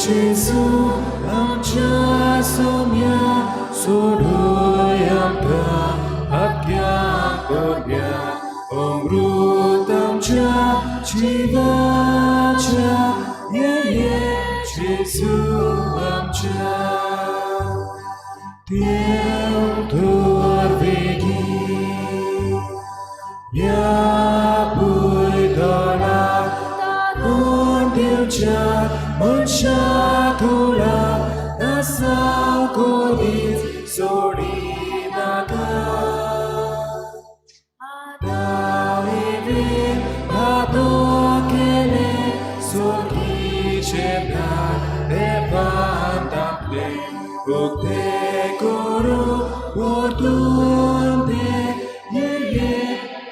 जेजू आमच्या सोम्या सोडूय आमकां हक्क्यांक दर्या अमृत आमच्या जिवाच्या ये ये जेजू आमच्या देव तर वेगीं ह्या भुंयतळाक ताणून दिवच्या मनशा कुळाक नासाव कोणीच सोडिनाका. आदाम इवीन पातक केलें सोर्गीचें दार देवान धांपलें उक्तें करूंक परतून तें ये ये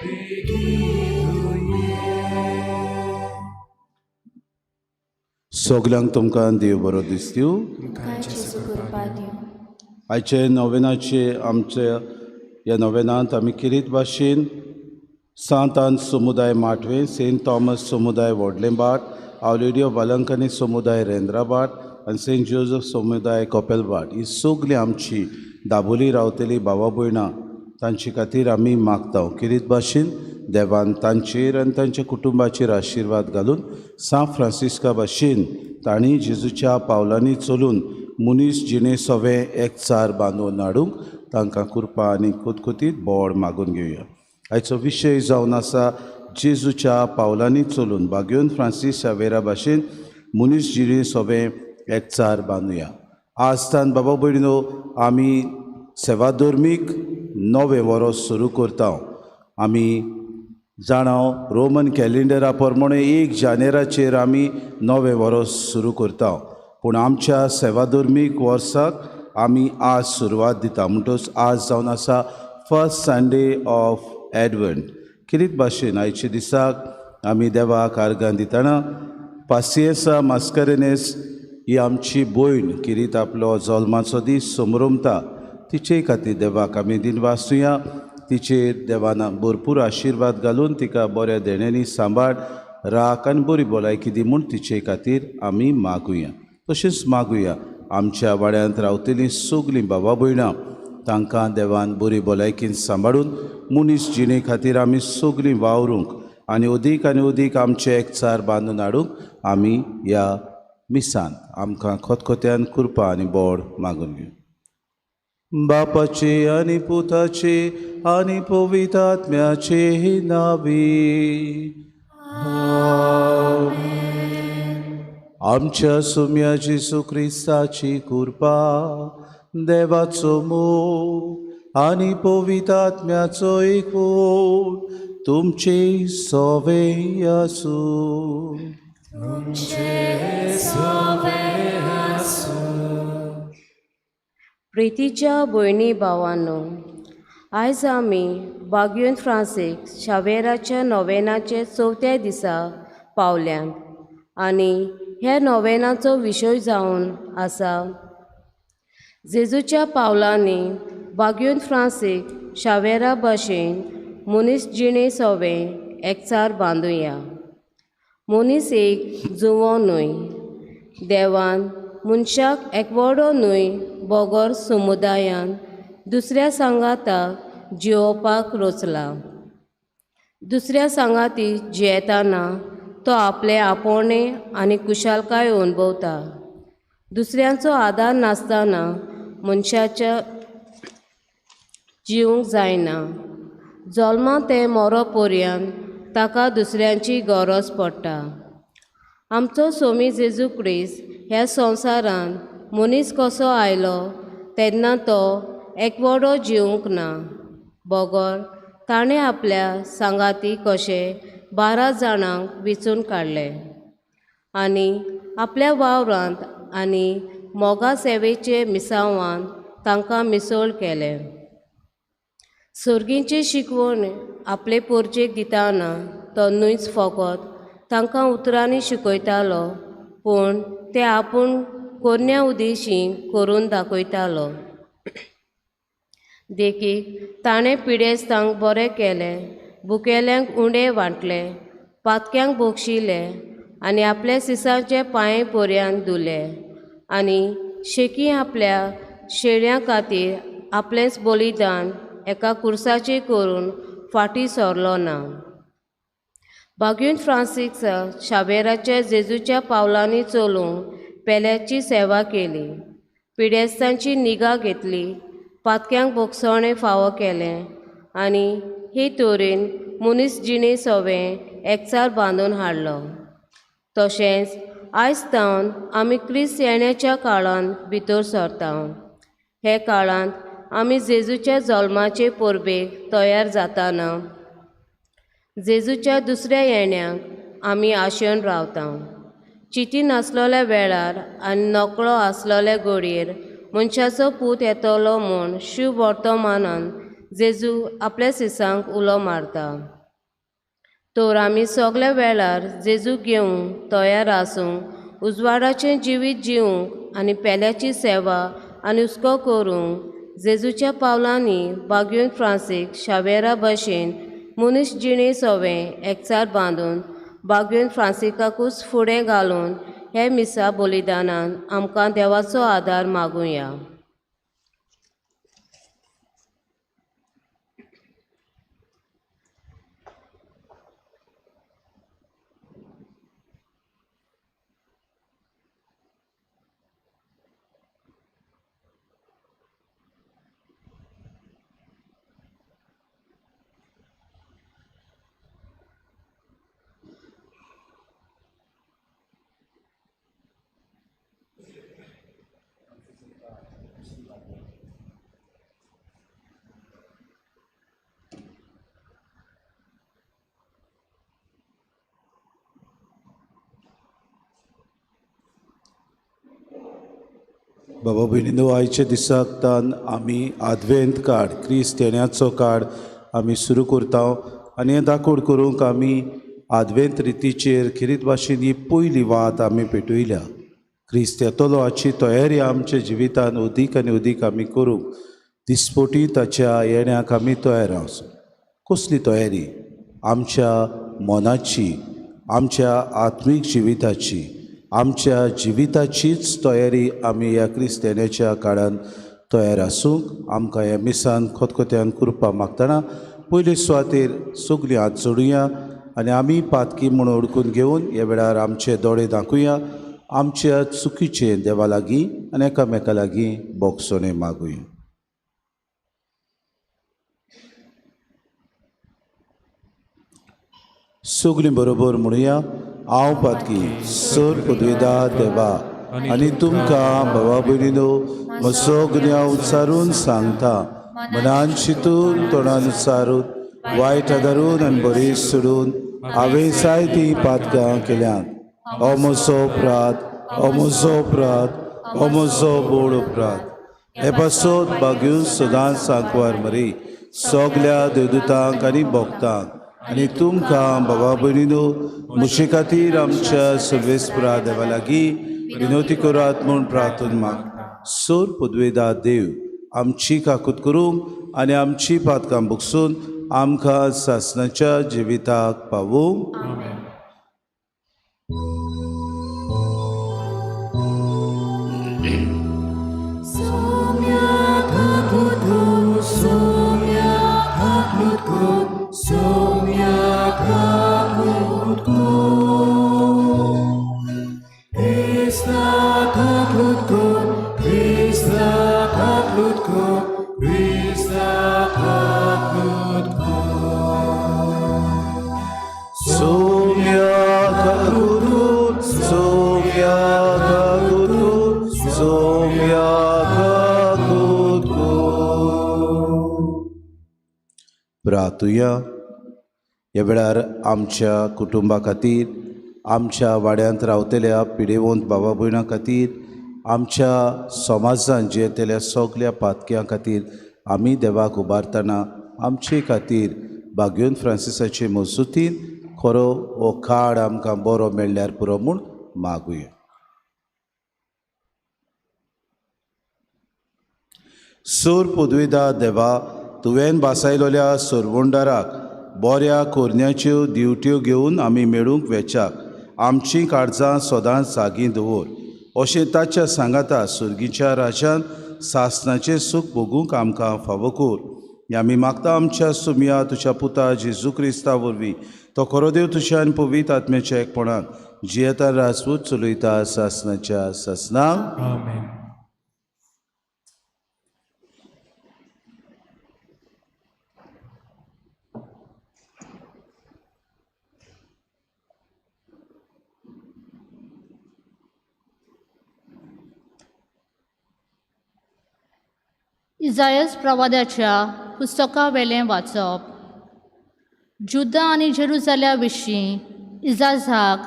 बेगीन तूं ये. सगल्यांक तुमकां देव बरो दिसतू. तुमकां जेजू कृपा दिवं. आयचे नोवेनाचे आमच्या ह्या नोवेनांत आमी किरीत भाशेन सांत आन समुदाय माटवे, सेंट थॉमस समुदाय व्हडलें our lady of Velankanni समुदाय रेंद्राबाट आनी सेंट जोजफ समुदाय कोपेलबाट ही सगळीं आमची दाबोली रावतली भावा भयणां तांचे खातीर आमी मागता. किरीत भाशेन देवान तांचेर आनी तांच्या कुटुंबाचेर आशिर्वाद घालून सांत फ्रांसिस्का भाशेन तांणी जेजूच्या पावलांनी चलून मनीस जिणे सवें एकचार बांदून हाडूंक तांकां कृपा आनी कुतकुतीत बोड मागून घेवया. आयचो विशय जावन आसा जेजूच्या पावलांनी चलून बागयोन फ्रांसीस शावेरा भाशेन मनीस जिणे सोबें एकचार बांदुया. आज तान बाबा भयणीनो आमी सेवाधर्मीक नवें वरोस सुरू करता. आमी जाणा रोमन कॅलेंडरा प्रमाणे 1 जानेराचेर आमी नवें वरोस सुरू करता, पूण आमच्या सेवाधर्मीक वर्साक आमी आज सुरवात दिता. म्हणटच आज जावन आसा फर्स्ट संडे ऑफ एडवंट. किरीत भाशेन आयच्या दिसाक आमी देवाक आर्गां दितना पासियेंसा मास्करेनेस ही आमची भयण किरीत आपलो जल्माचो दीस समरमता तिचे खातीर देवाक आमी दिनवासुया. तिचेर देवान भरपूर आशिर्वाद घालून तिका बऱ्या देण्यांनी सांबाळ राख आनी बरी भलायकी दी म्हूण तिचे खातीर आमी मागुया. तशेंच मागुया आमच्या वाड्यांत रावतलीं सगलीं बाबा भयणां तांकां देवान बरी भलायकीन सांबाळून मनीस जिणे खातीर आमी सगलीं वावरूंक आनी अदीक आमचे एकचार बांदून हाडूंक आमी ह्या मिसान आमकां खतखत्यान कृपा आनी बोड मागून घेवं. बापाचे आनी पुताचे आनी पवित्र आत्म्याचे नांवी आमच्या सुम्या जेजू क्रिस्ताची कृपा, देवाचो मोग आनी पवित्र आत्म्याचो एकवट तुमचे सवे आसूं. तुमचे सवे आसूं. प्रितीच्या भयणी भावांनो, आयज आमी बागयोन फ्रांसीस शावेराच्या नोवेनाचे चवथ्या दिसा पावल्यात आनी ह्या नोवेनाचो विशय जावन आसा जेजूच्या पावलांनी बागयोन फ्रांसीस शावेरा भाशेन मनीस जिणे सोवें एकचार बांदुया. मनीस एक जुंवो न्हय, देवान मनशाक एकवडो न्हय बगर समुदायान दुसऱ्या सांगाताक जियोवपाक रचला. दुसऱ्या सांगाती जियेतना तो आपले आपोवणें आनी कुशालकाय अणभवता. दुसऱ्यांचो आदार नासतना मनशाच्या जिवंक जायना. जल्मा ते मरो पर्यंत ताका दुसऱ्यांची गरज पडटा. आमचो सोमी जेजू क्रिस्त ह्या संवसारांत मनीस कसो आयलो तेन्ना तो एकवडो जिवंक ना, बगर ताणें आपल्या सांगाती कशे 12 जाणांक विचून काडले आनी आपल्या वावरांत आनी मोगा सेवेचे मिसावान तांकां मिसळ केलें. सर्गींची शिकवण आपले पोरचेक दितना तो न्हूच फकत तांकां उतरांनी शिकयतालो, पूण ते आपूण कोरण्या उदेशी करून दाखयतालो. देखीक, ताणें पिडेस्तांक बरें केलें, भुकेल्यांक उंडे वांटले, पातक्यांक बक्षिले, आनी आपल्या सिसांचे पांये पर्यान धुले आनी शेकी आपल्या शेळ्यां खातीर आपलेंच बलिदान एका कुर्साचेर करून फाटीं सरलो ना. बागून फ्रांसीस शावेराच्या जेजूच्या पावलांनी चलूंक पेल्याची सेवा केली, पिडेस्तांची निगा घेतली, पातक्यांक भोगसणें फावो केलें आनी हे तरेन मनीस जिणे सवें एकचार बांदून हाडलो. तशेंच आयज तावन आमी क्रिस्त येण्याच्या काळांत भितर सरता. हे काळांत आमी जेजूच्या जल्माचे परबेक तयार जाताना जेजूच्या दुसऱ्या येण्याक आमी आशेवन रावता. चिती नासलेल्या वेळार आनी नकळो आसलेल्या घडयेर मनशाचो पूत येतलो म्हूण शुभ वर्तमानान जेजू आपल्या सिसांक उलो मारता. तर आमी सगल्या वेळार जेजू घेवंक तयार आसूंक, उजवाडाचें जिवीत जिवंक आनी पेल्याची सेवा आनी हुस्को करूंक जेजूच्या पावलांनी बागून फ्रांसीक शावेरा भशेन मनीस जिणे सवें एकचार बांदून बागून फ्रांसिकाकूच फुडें घालून हे मिसा बलिदानान आमकां देवाचो आदार मागुया. बाबा भयणीनो, आयच्या दिसाक तान आमी आदवेंत काळ, क्रिस्त येण्याचो काळ आमी सुरू करता आनी हें दाखोड करूंक आमी आदवेंत रितीचेर खेरीत भाशेन ही पयली वात आमी पेटयल्या. क्रिस्त येतलो हाची तयारी आमच्या जिवितान अदीक आनी अदीक आमी करूंक दिसपोटी ताच्या येण्याक आमी तयार आसूं. कसली तयारी? आमच्या मनाची, आमच्या आत्मीक जिविताची, आमच्या जिविताचीच तयारी आमी ह्या क्रिस्त येण्याच्या काळान तयार आसूंक आमकां ह्या मिसान खतखत्यान कृपा मागतना पयले सुवातेर सगळीं हात जोडुया आनी आमी पातकी म्हूण ओडकून घेवन ह्या वेळार आमचे दोळे दाखोवया, आमच्या चुकीचे देवा लागीं आनी एकामेका लागीं बोगसणें मागुया. सगळीं बरोबर म्हणुया, हांव पातकी सर पदवेदा देवा आनी तुमकां भावा भयणीनो म्हजो गुन्यांव उच्चारून सांगता, मनान चिंतून तोंडान उच्चारून वायट आदारून आनी बरी सोडून हांवें जायतीं पातकां केल्यांत. हो म्हजो अपराध, हो म्हजो अपराध, हो म्हजो बोड अपराध. हे पासत बागीवन सदांच सांकवार मरी सगल्या देवदूतांक आनी भक्तांक आनी तुमकां बाबा भयणीनो म्हजे खातीर आमच्या सर्वेस्परा देवा लागीं विनवती करात म्हूण प्रार्थना माग. सोर पदवेदा देव आमची काकूत करूंक आनी आमची पातकां भोगसून आमकां सासणाच्या जिविताक पावूंक. प्रार्थुया. ह्या वेळार आमच्या कुटुंबा खातीर, आमच्या वाड्यांत रावतल्या पिडेवंत बाबा भयणां खातीर, आमच्या समाजान जियेतल्या सगल्या पातक्यां खातीर आमी देवाक उबारतना आमचे खातीर बागयोन फ्रांसिसाचे मजूतीन खरो हो काळ आमकां बरो मेळ्ळ्यार पुरो म्हूण मागुया. सूर पदवेदा देवा, तुवें भासायलोल्या सरवंडाराक बऱ्या कोरन्याच्यो दिवट्यो घेवन आमी मेळूंक वेच्याक आमचीं काळजां सदांच जागीं दवर अशें ताच्या सांगाता सुर्गीच्या राजान सासनाचें सूख भोगूंक आमकां फावो कर. हें आमी मागता आमच्या सुमया तुज्या पुता जेजू क्रिस्ता वरवीं तो खरो देव तुज्या आनी पवित्र आत्म्याच्या एकपणान जियेता राजपूत चलयता सासनाच्या सासनाक. आमेन. इजायस प्रवादाच्या पुस्तकावेलें वाचप. जुदा आनी जेरुजाल्या विशीं इजाजाक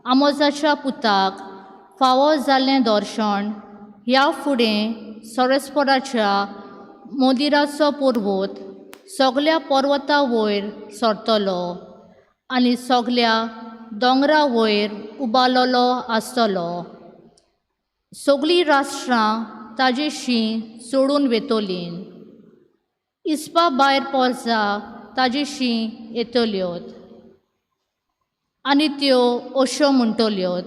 आमोजाच्या पुताक फावो जाल्लें दर्शन. ह्या फुडें सोरेस्पराच्या मोदिराचो पर्वत सगल्या पर्वता वयर सरतलो आनी सगल्या दोंगरा वयर उबारलेलो आसतलो. सगळीं राष्ट्रां ताजेशी सोडून वेतोलीं, इस्पा भायर पोरसा ताजेशी येतल्योत आनी त्यो अश्यो म्हणटल्योत,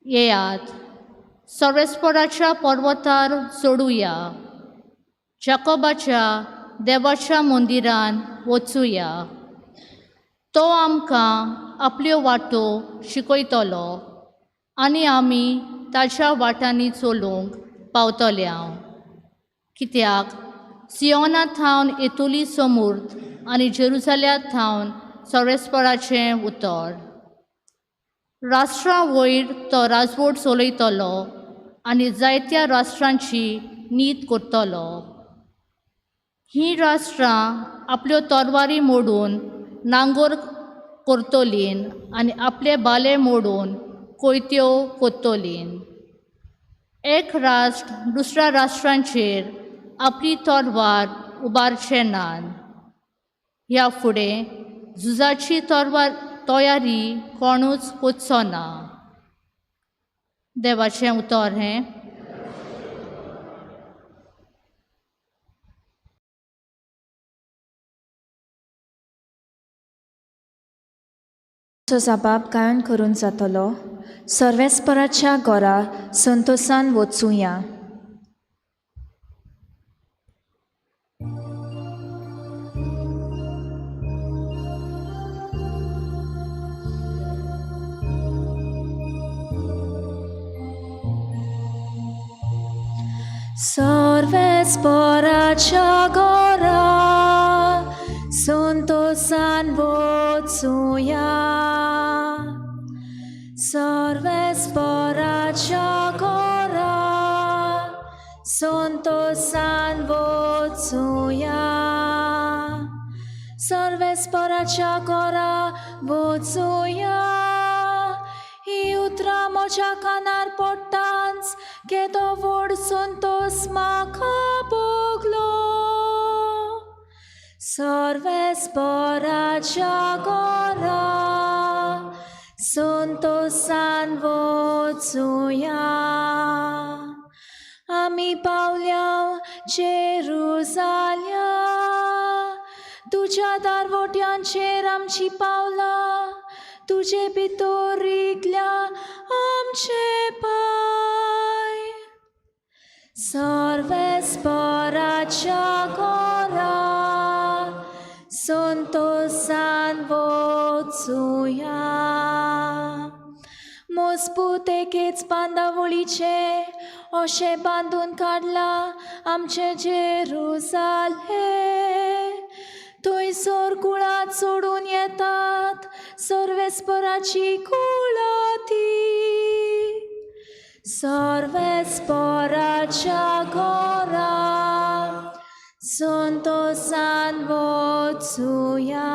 येयात सर्वेस्पराच्या पर्वतार चडुया, जाकोबाच्या देवाच्या मंदिरान वचुया. तो आमकां आपल्यो वाटो शिकयतलो आनी आमी ताच्या वाटांनी चलूंक पावतल्या. कित्याक सियोना थावन येतली समूर्त आनी जेरुजाल्या थावन सर्वेस्पराचें उतर. राष्ट्रां वयर तो राजवट चलयतलो आनी जायत्या राष्ट्रांची नीत करतलो. हीं राष्ट्रां आपल्यो तरवारी मोडून नांगोर करतलीं आनी आपले बाले मोडून कोयत्यो कोत्तलीं. एक राष्ट्र दुसऱ्या राष्ट्रांचेर आपली तरवार उबारचें ना. ह्या फुडें झुजाची तरवार तयारी कोणूच कोच्चो ना. देवाचें उतर हें. जबाब गायन करून जातलो. सर्वेस्पराच्या घरा संतोसान वचुया. सर्वेस्पराच्या घरा संतोसान वचुया. सर्वेस्पराच्या घरा संतोसान वचुया. सर्वेस्पराच्या घरा वचुया. ही उतरां म्हज्या कानार पडटांच केदो व्हड संतोस म्हाका भोगलो. सर्वेस्पराच्या घरा संतोसान वचुया. आमी पावल्या जेरुजाल्या, तुज्या दारवट्यांचेर आमची पावलां, तुजे भितर रिगल्या आमचे पांय. सर्वेस्पराच्या घरा संतोसान वचुया. मजबूत एकेच बांदावळीचे अशें बांदून काडलां आमचें जेरुजालें. थंयसर कुळां चडून येतात सर्वेस्पराची कुळां ती. सर्वेस्पराच्या घरा संतोसान वचुया.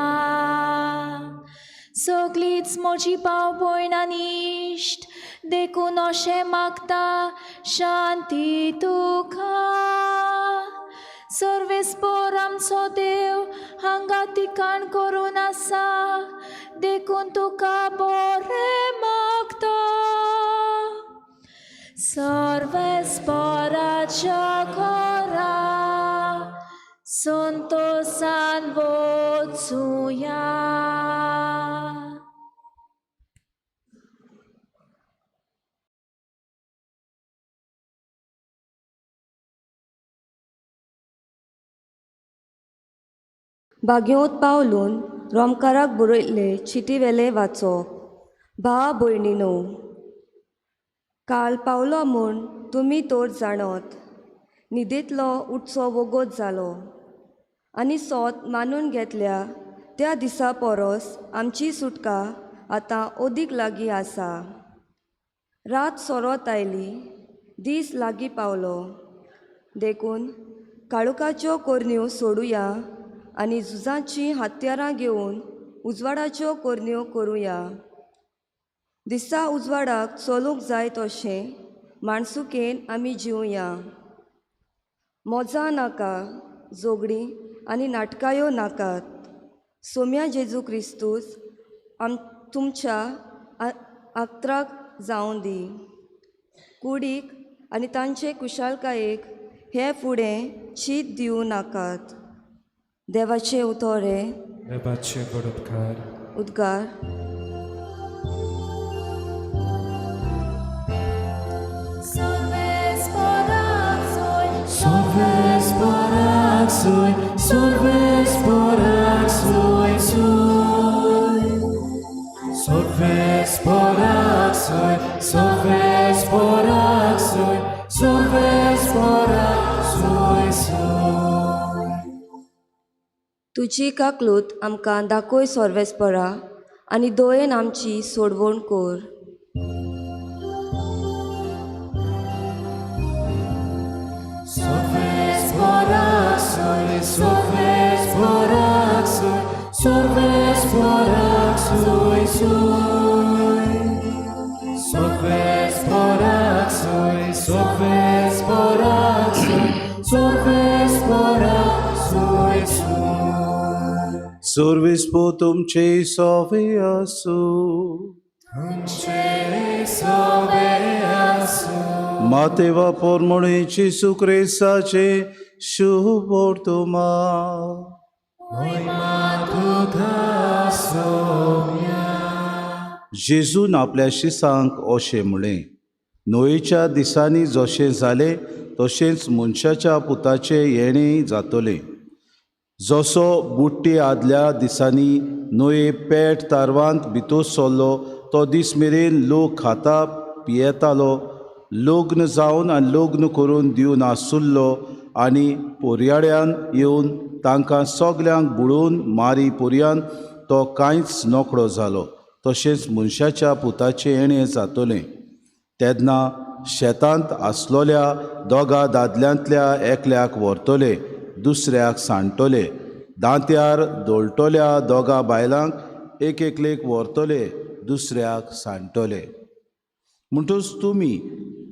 सगलींच म्हजी भाव भयण आनी इश्ट देखून अशें मागता शांती तुका. सर्वेस्पर आमचो देव हांगा ठिकाण करून आसा देखून तुका बरें मागता. सर्वेस्पराच्या घरा संतोसान वचुया. बागयोत पावलून रोमकाराक बरयल्ले चिटीवेलें वाचप. भावा भयणीनो, काल पावलो म्हूण तुमी तर जाणत, न्हिदेंतलो उठचो वोगोत जालो आनी सोत मानून घेतल्या त्या दिसा परस आमची सुटका आतां अदीक लागीं आसा. रात सोरोत आयली, दीस लागीं पावलो, देखून काळुकाच्यो करण्यो सोडुया आनी झुजाचीं हत्यारां घेवन उजवाडाच्यो करण्यो करुया. दिसा उजवाडाक चलूंक जाय तशें माणसुकेन आमी जिवया. मजा नाका, झगडीं आनी नाटकायो नाकात. सोम्या जेजू क्रिस्तूस आम तुमच्या आत्राक जावं दी. कुडीक आनी तांचे कुशालकायेक हे फुडें चीत दिवं नाकात. देवाचें उतर हें. देवाचे व्हड उपकार. उद्गार. Solves poraxui, solves poraxui, sui. Solves poraxui, solves poraxui, solves poraxui, sui. तुजी काकलूत आमकां दाखय सर्वेस्परा आनी दयेन आमची सोडवण कर. Solves poraxui, solves poraxui, solves poraxui, sui. Solves poraxui, solves poraxui, solves poraxui, sui. Service पो तुमचे सोवे आसूं. तुमचे सोवे आसूं. मातेवा पोरमोणे जेजू क्रिस्ताचे शुभ वर्तमान. तुका सोम्या. जेजून आपल्या शिसांक अशें म्हणलें, न्हंयेच्या दिसांनी जशें जालें तशेंच मनशाच्या पुताचें येणें जातलें. जसो बुट्टी आदल्या दिसांनी न्हंये पेट तारवांत भितर सरलो तो दीस मेरेन लोक खाता पियेतालो, लग्न जावन आनी लग्न करून दिवन आसुल्लो आनी पोरयाड्यान येवन तांकां सगल्यांक बुडोवन मारी पोरयान तो कांयच नकळो जालो. तशेंच मनशाच्या पुताचें येणें जातलें. तेन्ना शेतांत आसलोल्या दोगा दादल्यांतल्या एकल्याक व्हरतले, दुसऱ्याक सांडटले. दांत्यार दळटल्या दोगा बायलांक एक एकलेक व्हरतले, दुसऱ्याक सांडटले. म्हणटूच तुमी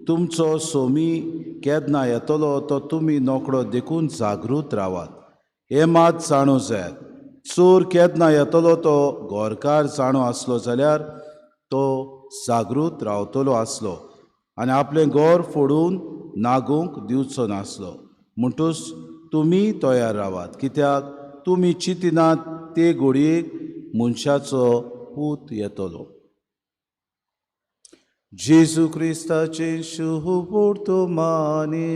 तुमचो सोमी केन्ना येतलो तो तुमी नकळो, देखून जागृत रावात. हें मात जाणू जायात, चोर केन्ना येतलो तो घरकार जाणो आसलो जाल्यार तो जागृत रावतलो आसलो आनी आपलें घर फोडून नागूंक दिवचो नासलो. म्हणटूच तुमी तयार रावात, कित्याक तुमी चिंतिनात ते घडयेक मनशाचो पूत येतलो. जेजू क्रिस्ताचें शुभ वर्तमानी.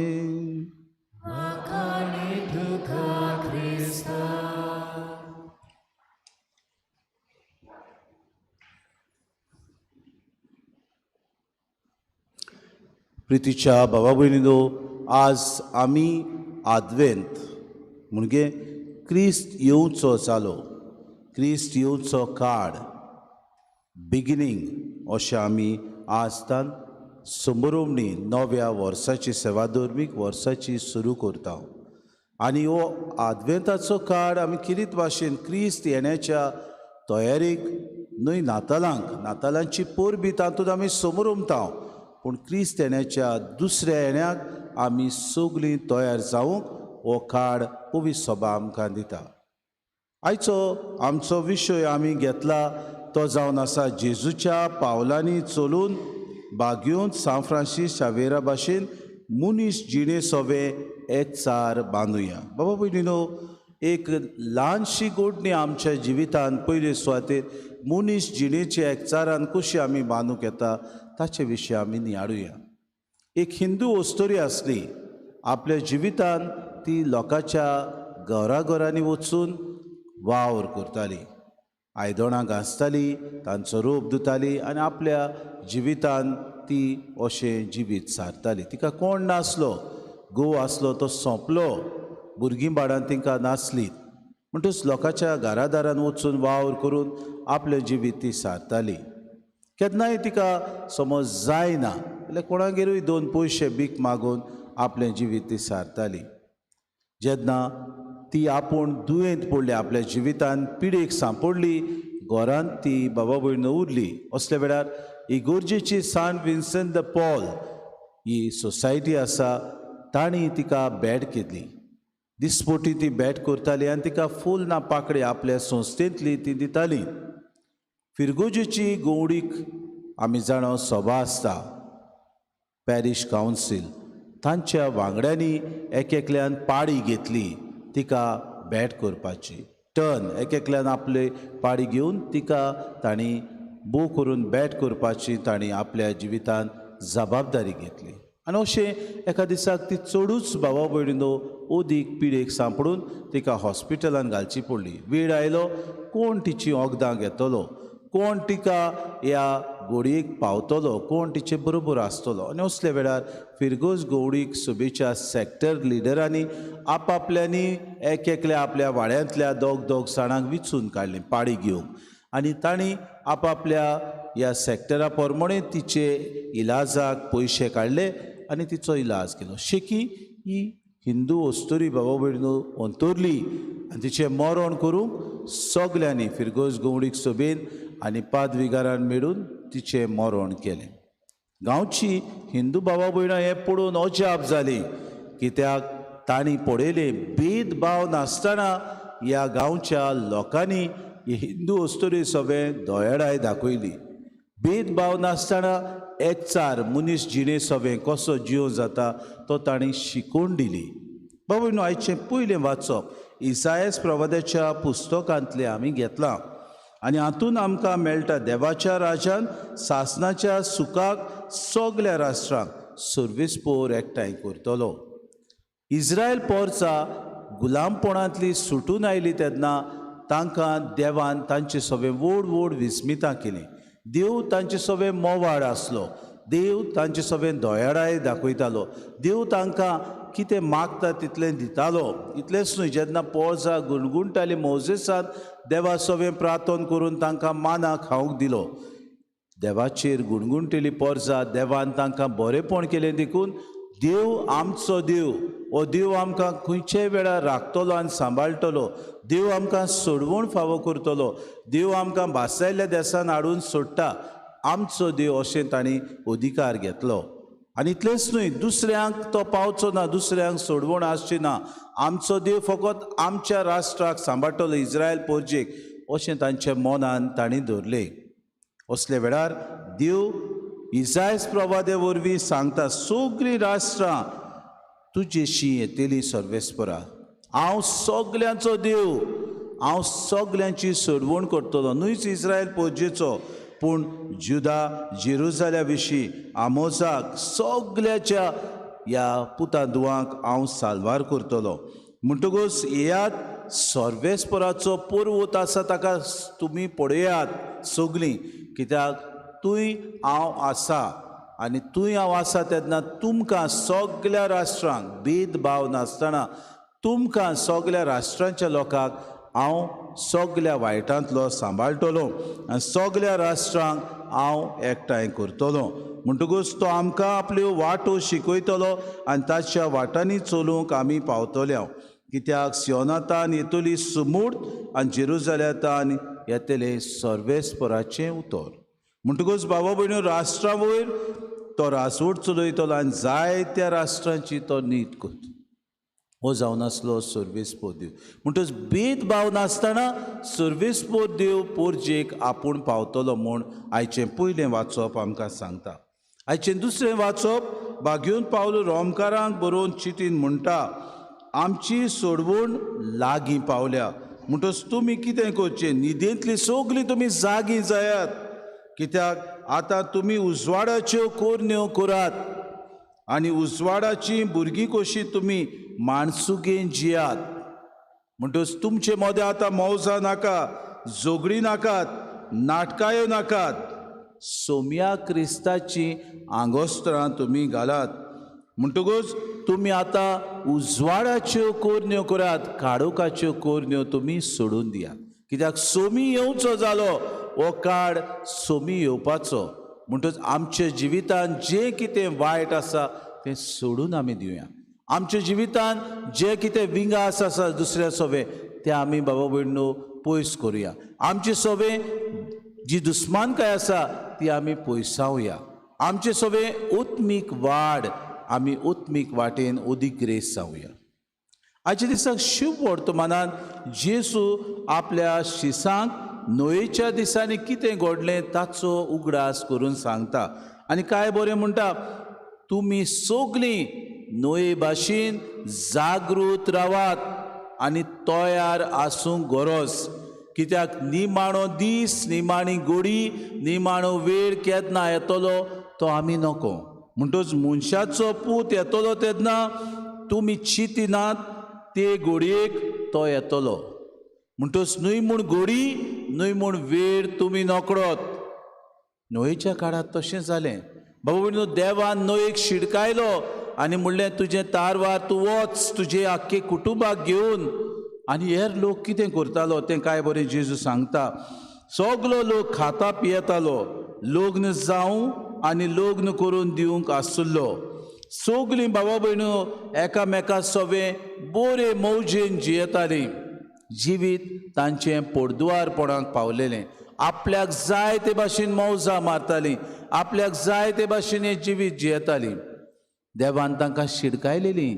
तुका क्रिस्ता. प्रितीच्या भावा भयणीनो, आज आमी आदवेंत म्हणजे क्रिस्त येवचो जालो, क्रिस्त येवचो काळ, बिगिनींग अशें आमी आजतान समरोमणी नव्या वर्साची सेवा धर्मीक वर्साची सुरू करता. आनी हो आदवेंताचो काळ आमी किरीत भाशेन क्रिस्त येण्याच्या तयारीक न्हय, नातालांक, नातालांची परबी तातूंत आमी समरोमता, पूण क्रिस्त येण्याच्या दुसऱ्या येण्याक आमी सगळीं तयार जावंक हो काळ पवित्र सभा आमकां दिता. आयचो आमचो विशय आमी घेतला तो जावन आसा जेजूच्या पावलांनी चलून बागयोन सांत फ्रांसीस शावेरा भाशेन मनीस जिणे सोवे एकचार बांदुया. बाबा भयणीनो, एक ल्हानशी गोडणी आमच्या जिवितान पयले सुवातेर मनीस जिणेच्या एकचारान कशी आमी बांदूंक येता ताचे विशीं आमी नियाळुया. एक हिंदू अस्तोरी आसली, आपल्या जिवितान ती लोकांच्या घराघरांनी वचून वावर करताली. आयदणां घांसताली, तांचो रोप धुताली आनी आपल्या जिवितान ती अशें जिवीत सारताली. तिका कोण नासलो, घोव आसलो तो सोंपलो, भुरगीं बाळां तिका नासलीं, म्हणटच लोकांच्या घरादारान वचून वावर करून आपलें जिवीत ती सारताली. केन्नाय तिका समज जायना जाल्यार कोणागेरूय 2 पयशे भीक मागून आपलें जिवीत ती सारताली. जेन्ना ती आपूण दुयेंत पडली, आपल्या जिवितान पिडेक सांपडली, घरांत ती बाबा भयण उरली. असल्या वेळार इगोर्जेची सान Vincent the Paul he society आसा तांणी तिका भेट केली. दिसपोटी ती भेट करताली आनी तिका फूल ना पाकळी आपल्या संस्थेंतली ती दिताली. फिरगोजेची गोवडीक आमी जाणा सभा आसता, पॅरीश कावन्सील, तांच्या वांगड्यांनी एक एकल्यान पाळी घेतली तिका भेट करपाची. टर्न एक एकल्यान आपले पाळी घेवन तिका तांणी बो करून भेट करपाची तांणी आपल्या जिवितान जबाबदारी घेतली. आनी अशें एका दिसाक ती चडूच बाबा भयणीनो ओदीक पिडेक सांपडून तिका हॉस्पिटलान घालची पडली. वेळ आयलो कोण तिची वखदां घेतलो, कोण तिका ह्या गोडयेक पावतलो, कोण तिचे बरोबर आसतलो. आनी असल्या वेळार फिरगोज गवडीक सभेच्या सॅक्टर लिडरांनी आपापल्यांनी एक एकल्या आपल्या वाड्यांतल्या दोग दोग जाणांक विचून काडलें पाळी घेवंक आनी तांणी आपापल्या ह्या सॅक्टरा प्रमाणे तिचे इलाजाक पयशे काडले आनी तिचो इलाज केलो. शेकी ही हिंदू अस्तुरी बाबा भयणीनो अंतरली आनी तिचें मरण करूंक सगल्यांनी फिरगोज गवडीक सभेन आनी पादविगारान मेळून तिचें मरण केलें. गांवची हिंदू बाबा भयणां हें पळोवन अजाप जाली, कित्याक तांणी पळयलें भेदभाव नासतना ह्या गांवच्या लोकांनी हिंदू अस्तुरी सगळें दयाळाय दाखयली. भेदभाव नासतना एकचार मनीस जिणे सगळें कसो जियो जाता तो तांणी शिकोवन दिली. बाबा न्हू आयचें पयलें वाचप इसायस प्रवादाच्या पुस्तकांतलें आमी घेतलां आनी हातून आमकां मेळटा देवाच्या राजान सासनाच्या सुखाक सगल्या राष्ट्रांक सर्वीस पोर एकठांय करतलो. इस्रायल पोरचा गुलामपणांतली सुटून आयली तेन्ना तांकां देवान तांचे सगळे व्हड व्हड विस्मितां केलीं. देव तांचे सगळे मोवाळ आसलो, देव तांचे सगळे दयाळाय दाखयतालो, देव तांकां कितें मागता तितलें दितालो. इतलेंच न्हय, जेन्ना पोळजा गुणगुणटाली मोजेसान देवा सगळें प्रार्थन करून तांकां माना खावंक दिलो. देवाचेर गुणगुणटेली पोरजा देवान तांकां बरेंपण केलें देखून देव आमचो देव, हो देव आमकां खंयच्याय वेळार राखतलो आनी सांबाळटलो, देव आमकां सोडवण फावो करतलो, देव आमकां भासायल्ल्या देसान हाडून सोडटा, आमचो देव अशें तांणी अधिकार घेतलो. आनी इतलेंच न्हय, दुसऱ्यांक तो पावचो ना, दुसऱ्यांक सोडवण आसची ना, आमचो देव फकत आमच्या राष्ट्राक सांबाळटलो, इस्रायल पोरजेक अशें तांच्या मनान तांणी धरलें. असल्या वेळार देव इसायस प्रवादे वरवीं सांगता सगळीं राष्ट्रां तुजेशी येतली सर्वेस्परा, हांव सगल्यांचो देव, हांव सगल्यांची सोडवण करतलो, न्हूच इस्रायल पोरजेचो पूण जुदा जेरुजाल्या विशीं आमोजाक सगल्याच्या ह्या पुता दुवांक हांव साल्वार करतलो. म्हणटकूच येयात सर्वेस्पराचो पर्वत आसा ताका तुमी पळयात सगलीं, कित्याक तूंय हांव आसा आनी तूंय हांव आसा तेन्ना तुमकां सगल्या राष्ट्रांक भेदभाव नासतना तुमकां सगल्या राष्ट्रांच्या लोकांक हांव सगल्या वायटांतलो सांबाळटलो आनी सगल्या राष्ट्रांक हांव एकठांय करतलो. म्हणटकूच तो आमकां आपल्यो वाटो शिकयतलो आनी ताच्या वाटांनी चलूंक आमी पावतले. कित्याक सियोनातान येतली सुमूर्त आनी जेरुजाल्यांतान येतलें सर्वेस्पराचें उतर. म्हणटकूच बाबा भयणीनो राष्ट्रा वयर तो रासवट चलयतलो आनी जायत्या राष्ट्रांची तो नीत करता. हो जावन आसलो सर्वेस्पोर देव. म्हणटकच भेदभाव नासतना सर्वेस्पोर देव पोरजेक आपूण पावतलो म्हूण आयचें पयलें वाचप आमकां सांगता. आयचें दुसरें वाचप बागेवन पावलो रोमकारांक बरोवन चिंतीन म्हणटा आमची सोडवण लागीं पावल्या, म्हणटकच तुमी कितें करचें, न्हिदेंतली सगळीं तुमी जागीं जायात, कित्याक आतां तुमी उजवाडाच्यो कोरण्यो करात आनी उजवाडाची भुरगीं कशी तुमी माणसुगेन जियात. म्हणटकच तुमचे मोदें आतां मौजां नाका, झगडीं नाकात, नाटकायो नाकात. सोम्या क्रिस्ताची आंगोस्त्रां तुमी घालात. म्हणटकूच तुमी आतां उजवाडाच्यो कोरन्यो करात, काळोखाच्यो कोरन्यो तुमी सोडून दियात. कित्याक सोमी येवचो जालो, हो काळ सोमी येवपाचो. म्हणटकच आमच्या जिवितान जें कितें वायट आसा तें सोडून आमी दिवया. आमच्या जिवितान जें कितें विंगास आसा दुसऱ्या सोवे तें आमी बाबा भयणो पयस करुया. आमचे सोवे जी दुस्मानकाय आसा ती आमी पयसावया. आमचे सोवे उत्मीक वाड आमी उत्मीक वाटेन ओदीक ग्रेस जावया. आयच्या दिसाक शुभ वर्तमानान जेजू आपल्या शिसांक न्हंयेच्या दिसांनी कितें घडलें ताचो उगडास करून सांगता आनी काय बरें म्हणटा, तुमी सगळीं न्हंये भाशेन जागृत रावात आनी तयार आसूंक गरज. कित्याक निमाणो दीस, निमाणी गोडी, निमाणो वेळ केन्ना येतलो तो आमी नको. म्हणटकच मनशाचो पूत येतलो तेन्ना तुमी चिंतिनात ते गोडयेक तो येतलो. म्हणटकच न्हय म्हूण गोडी, न्हय म्हूण वेळ तुमी नकडत. न्हंयेच्या काळांत तशें जालें. बाबा भयणीनो, देवान न्हंयेक शिडकायलो आनी म्हणलें तुजें तारवार तूं वच तुजे आख्खे कुटुंबाक घेवन. आनी हेर लोक कितें करतालो तें काय बरें जेजू सांगता. सगलो लोक खाता पियेतालो, लग्न जावं आनी लग्न करून दिवंक आसुल्लो. सगलीं बाबा भयणो एकामेका सवे बरे मौजेन जियेतालीं. जिवीत तांचें पोरदुवारपणाक पावलेलें. आपल्याक जाय ते भाशेन मौजां मारतालीं, आपल्याक जाय ते भाशेन हें जिवीत जियेतालीं. देवान तांकां शिडकायलेली,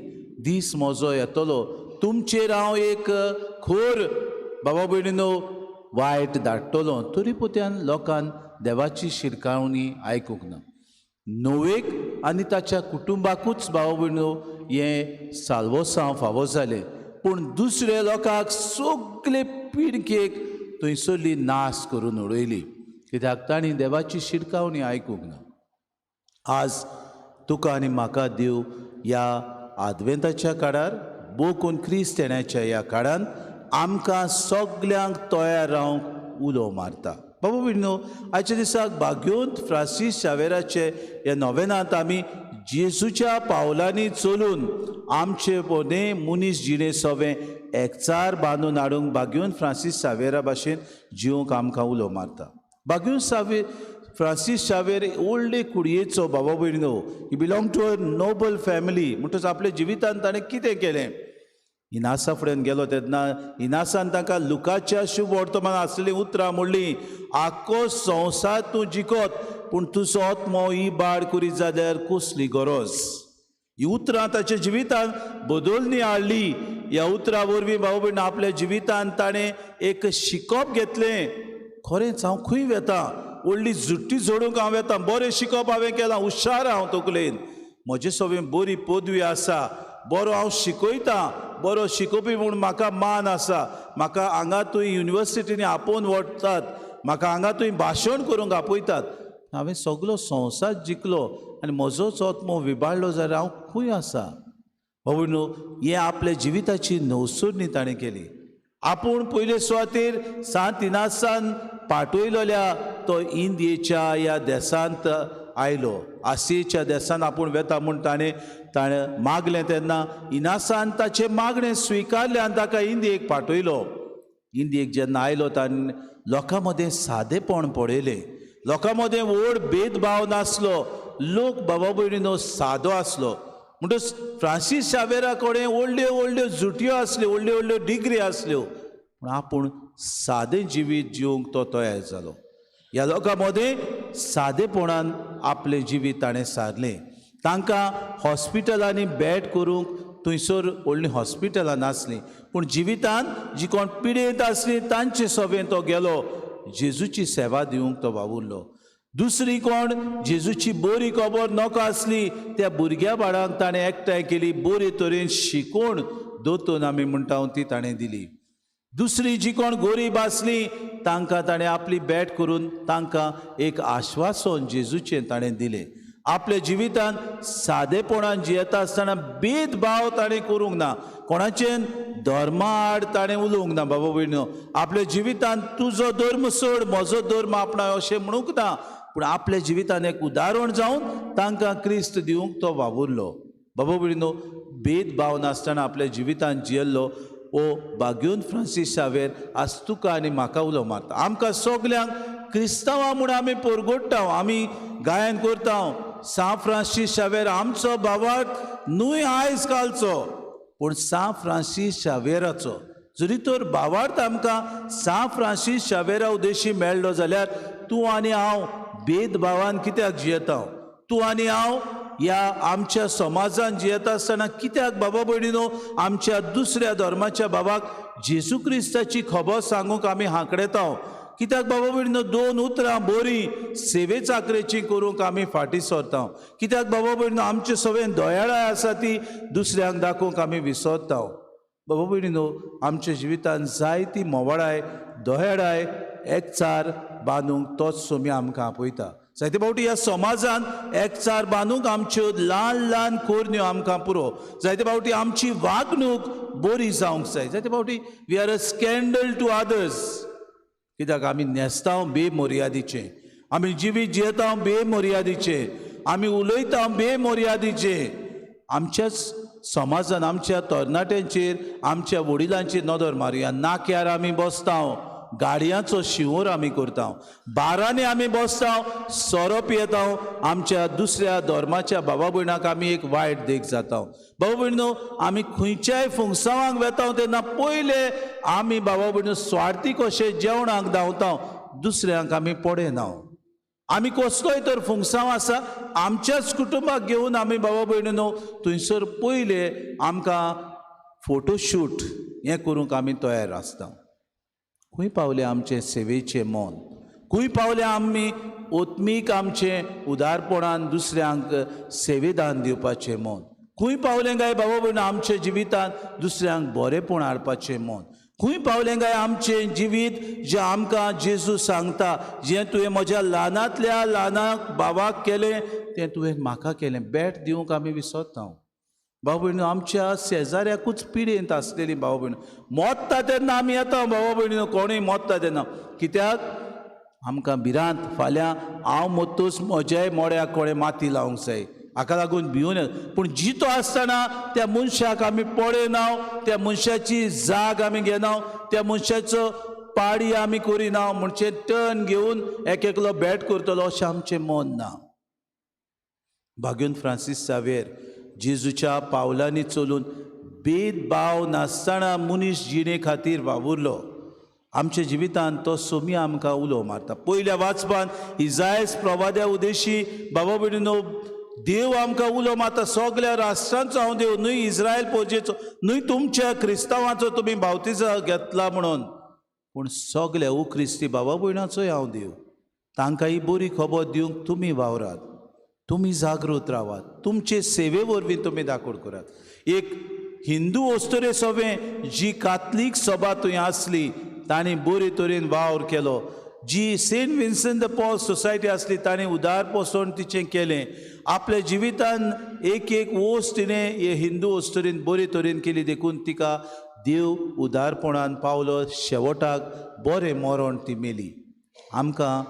दीस म्हजो येतलो, तुमचेर हांव एक खोर बाबा भयणीनो वायट धाडटलो. तरी पोत्यान लोकान देवाची शिडकावणी आयकूंक ना. णवेक आनी ताच्या कुटुंबाकूच बाबा भयणीनो हें साल्वोसांव फावो जालें, पूण दुसऱ्या लोकांक सगळे पिडकेक थंयसरली नाश करून उडयली. कित्याक तांणी देवाची शिडकावणी आयकूंक ना. आज तुका आनी म्हाका देव ह्या आदवेंताच्या काळार, बोकून क्रिस्त येण्याच्या ह्या काळान आमकां सगल्यांक तयार रावंक उलो मारता. बाबा भयणीनो, आयच्या दिसाक भाग्योंत फ्रांसीस शावेराचे ह्या नोवेनांत आमी जेजूच्या पावलांनी चलून आमचे पोने मनीस जिणे सवें एकचार बांदून हाडूंक भाग्योन फ्रांसीस सावेरा भाशेन जिवंक आमकां उलो मारता. भाग्योन सावेर फ्रांसीस शावेर ओल्डे कुडयेचो बाबा भयणीनो, he belong to a noble family. म्हणटकच आपल्या जिवितान ताणें कितें केलें, इनासा फुड्यान गेलो तेन्ना इनासान तांकां लुकाच्या शुभ वर्तमान आसलेलीं उतरां म्हणलीं, आख्खो संवसार तूं जिखत पूण तुजो आत्मो ही बाड करीत जाल्यार कसली गरज. ही उतरां ताच्या जिवितान बदलणी हाडली. ह्या उतरां वरवीं बाबा भयण आपल्या जिवितान ताणें एक शिकप घेतलें. खरेंच हांव खंय वेता, व्हडली जुट्टी जोडूंक हांव वेता, बरें शिकप हांवें केलां, हुशार हांव तकलेन, म्हजे सवें बरी पदवी आसा, बरो हांव शिकयतां, बरो शिकोवपी म्हूण म्हाका मान आसा, म्हाका हांगा थंय युनिवर्सिटींनी आपोवन व्हरतात, म्हाका हांगा थंय भाशण करूंक आपयतात, हांवें सगलो संवसार जिखलो आनी म्हजोच आत्मो विबाडलो जाल्यार हांव खंय आसा. बाबू न्हू, हें आपल्या जिविताची नवसरणी ताणें केली. आपूण पयले सुवातेर सांत इनासान पाटयलोल्या तो इंदियेच्या ह्या देशांत आयलो. आसियेच्या देशांत आपूण वेता म्हूण ताणें ताणें मागलें तेन्ना इनासान ताचें मागणें स्विकारलें आनी ताका इंदियेक पाटयलो. इंदियेक जेन्ना आयलो ताणें लोकां मदें सादेपण पळयलें, लोकां मदें व्हड भेदभाव नासलो, लोक बाबा भयणीनो सादो आसलो. म्हणटच फ्रांसीस शावेरा कडेन व्हडल्यो व्हडल्यो जुटयो आसल्यो, व्हडल्यो व्हडल्यो डिग्री आसल्यो, पूण आपूण सादें जिवीत जिवंक तो तयार जालो. ह्या लोकां मदें सादेपणान आपलें जिवीत ताणें सारलें. तांकां हॉस्पिटलांनी बेड करूंक थंयसर व्हडलीं हॉस्पिटलां नासलीं, पूण जिवितान जी कोण पिडेंत आसली तांचे सभेंत तो गेलो, जेजूची सेवा दिवंक तो वावुरलो. दुसरी कोण जेजूची बरी खबर नाका आसली त्या भुरग्या बाळांक ताणें एकठांय केली, बरे तरेन शिकोवन दोतोन आमी म्हणटा ती ताणें दिली. दुसरी जी कोण गरीब आसली तांकां ताणें आपली भेट करून तांकां एक आश्वासन जेजूचें ताणें दिलें. आपल्या जिवितांत सादेपणान जियेता आसतना भेदभाव ताणें करूंक ना, कोणाचे धर्मा आड ताणें उलोवंक ना. बाबा भयणीनो, आपल्या जिवितांत तुजो धर्म सोड म्हजो धर्म आपणाय अशें म्हणूंक ना, पूण आपल्या जिवितांत एक उदाहरण जावन तांकां क्रिस्त दिवंक तो वावुरलो. बाबा भयणीनो, भेदभाव नासतना आपल्या जिवितांत जियेल्लो ओ बाग्यून फ्रांसीस शावेर आज तुका आनी म्हाका उलो मारता. आमकां सगल्यांक क्रिस्तांवां म्हूण आमी परगोडटा, आमी गायन करता. सां फ्रांसीस शावेर आमचो भावार्थ न्हय आयज कालचो, पूण सां फ्रांसीस शावेराचो जरी तर भावार्थ आमकां सां फ्रांसीस शावेरा उद्देशी मेळ्ळो जाल्यार तूं आनी हांव भेदभावान कित्याक जियेता? तूं आनी हांव ह्या आमच्या समाजान जियेता आसतना कित्याक बाबा भयणीनो आमच्या दुसऱ्या धर्माच्या बाबाक जेजू क्रिस्ताची खबर सांगूंक आमी हांकडेता? कित्याक बाबा भयणीनो दोन उतरां बरीं सेवे चाकरेची करूंक आमी फाटीं सरता? कित्याक बाबा भयणीनो आमचे सगळें दयाळाय आसा ती दुसऱ्यांक दाखोवंक आमी विसरता? बाबा भयणीनो, आमच्या जिवितांत जायती मोवाळाय दयाळाय एकचार बांदूंक तोच सोमी आमकां आपयता. जायते फावटी ह्या समाजान एकचार बांदूंक आमच्यो ल्हान ल्हान कोरण्यो आमकां पुरो. जायते फावटी आमची वागणूक बरी जावंक जाय. जायते फावटी we are a scandal to others. कित्याक आमी न्हेसता बेमर्यादीचें, आमी जिवीत जियेता बेमर्यादीचें, आमी उलयता बेमर्यादीचें. आमच्याच समाजान आमच्या तरणाट्यांचेर आमच्या वडिलांचेर नदर मारुया. नाक्यार आमी बसता, गाडयांचो शिंवोर आमी करता, बारांनी आमी बसता, सोरो पियेता. आमच्या दुसऱ्या धर्माच्या बाबा भयणाक आमी एक वायट देख जाता. बाबा भयणो, आमी खंयच्याय फुंगसांवांक वेता तेन्ना पयले आमी बाबा भयणो स्वार्थी कशे जेवणाक धांवता, दुसऱ्यांक आमी पळयना. आमी कसलोय तर फुंगसांव आसा आमच्याच कुटुंबाक घेवन आमी बाबा भयणीनो थंयसर पयले आमकां फोटोशूट हें करूंक आमी तयार आसता. खंय पावलें आमचें सेवेचें मन? खंय पावलें आमी ओत्मीक आमचें उदारपणान दुसऱ्यांक सेवेदान दिवपाचें मन? खंय पावलें काय बाबा भयणो आमच्या जिवितांत दुसऱ्यांक बरेंपण हाडपाचें मन? खंय पावलें काय आमचें जिवीत जें आमकां जेजू सांगता, जें तुवें म्हज्या ल्हानांतल्या ल्हानाक भावाक केलें तें तुवें म्हाका केलें? भेट दिवंक आमी विसरता. भाव भयणीनो, आमच्या शेजाऱ्याकूच पिडेंत आसलेली भाव भयण मोत्ता तेन्ना आमी येता. भाव भयणीनो, कोणूय मोत्ता तेन्ना कित्याक आमकां भिरांत, फाल्यां हांव मोत्तूच म्हज्याय मोड्याक कोणें माती लावंक जाय, हाका लागून भिवून. पूण जितो आसतना त्या मनशाक आमी पळयना, त्या मनशाची जाग आमी घेना, त्या मनशाचो पाडी आमी करिना, म्हणजे टर्न घेवन एक एकलो भेट करतलो अशें आमचें मन ना. बाग्यून फ्रांसीस सावेर जेजूच्या पावलांनी चलून भेदभाव नासतना मनीस जिणे खातीर वावुरलो. आमच्या जिवितांत तो सोमी आमकां उलो मारता. पयल्या वाचपान इजायस प्रवाद्या उदेशी बाबा भयणीनो देव आमकां उलो मारता. सगल्या राष्ट्रांचो हांव देव न्हय, इस्रायल पोजेचो न्हय, तुमच्या क्रिस्तांवाचो तुमी बावतिजा घेतला म्हणून, पूण सगल्या ओ क्रिस्ती बाबा भयणाचोय हांव देव. तांकां ही बरी खबर दिवंक तुमी वावरात, तुमी जागृत रावात, तुमचे सेवे वरवीं तुमी दाखोड करात. एक हिंदू अस्तुरे सभें जी कातलीक सभा थंय आसली तांणी बरे तरेन वावर केलो. जी Saint Vincent the Paul society आसली तांणी उदार पोसवण तिचें केलें. आपल्या जिवितान एक एक वस्त तिणें हे हिंदू अस्तुरेन बरे तरेन केली, देखून तिका देव उदारपणान पावलो. शेवटाक बरें मरण ती मेली. आमकां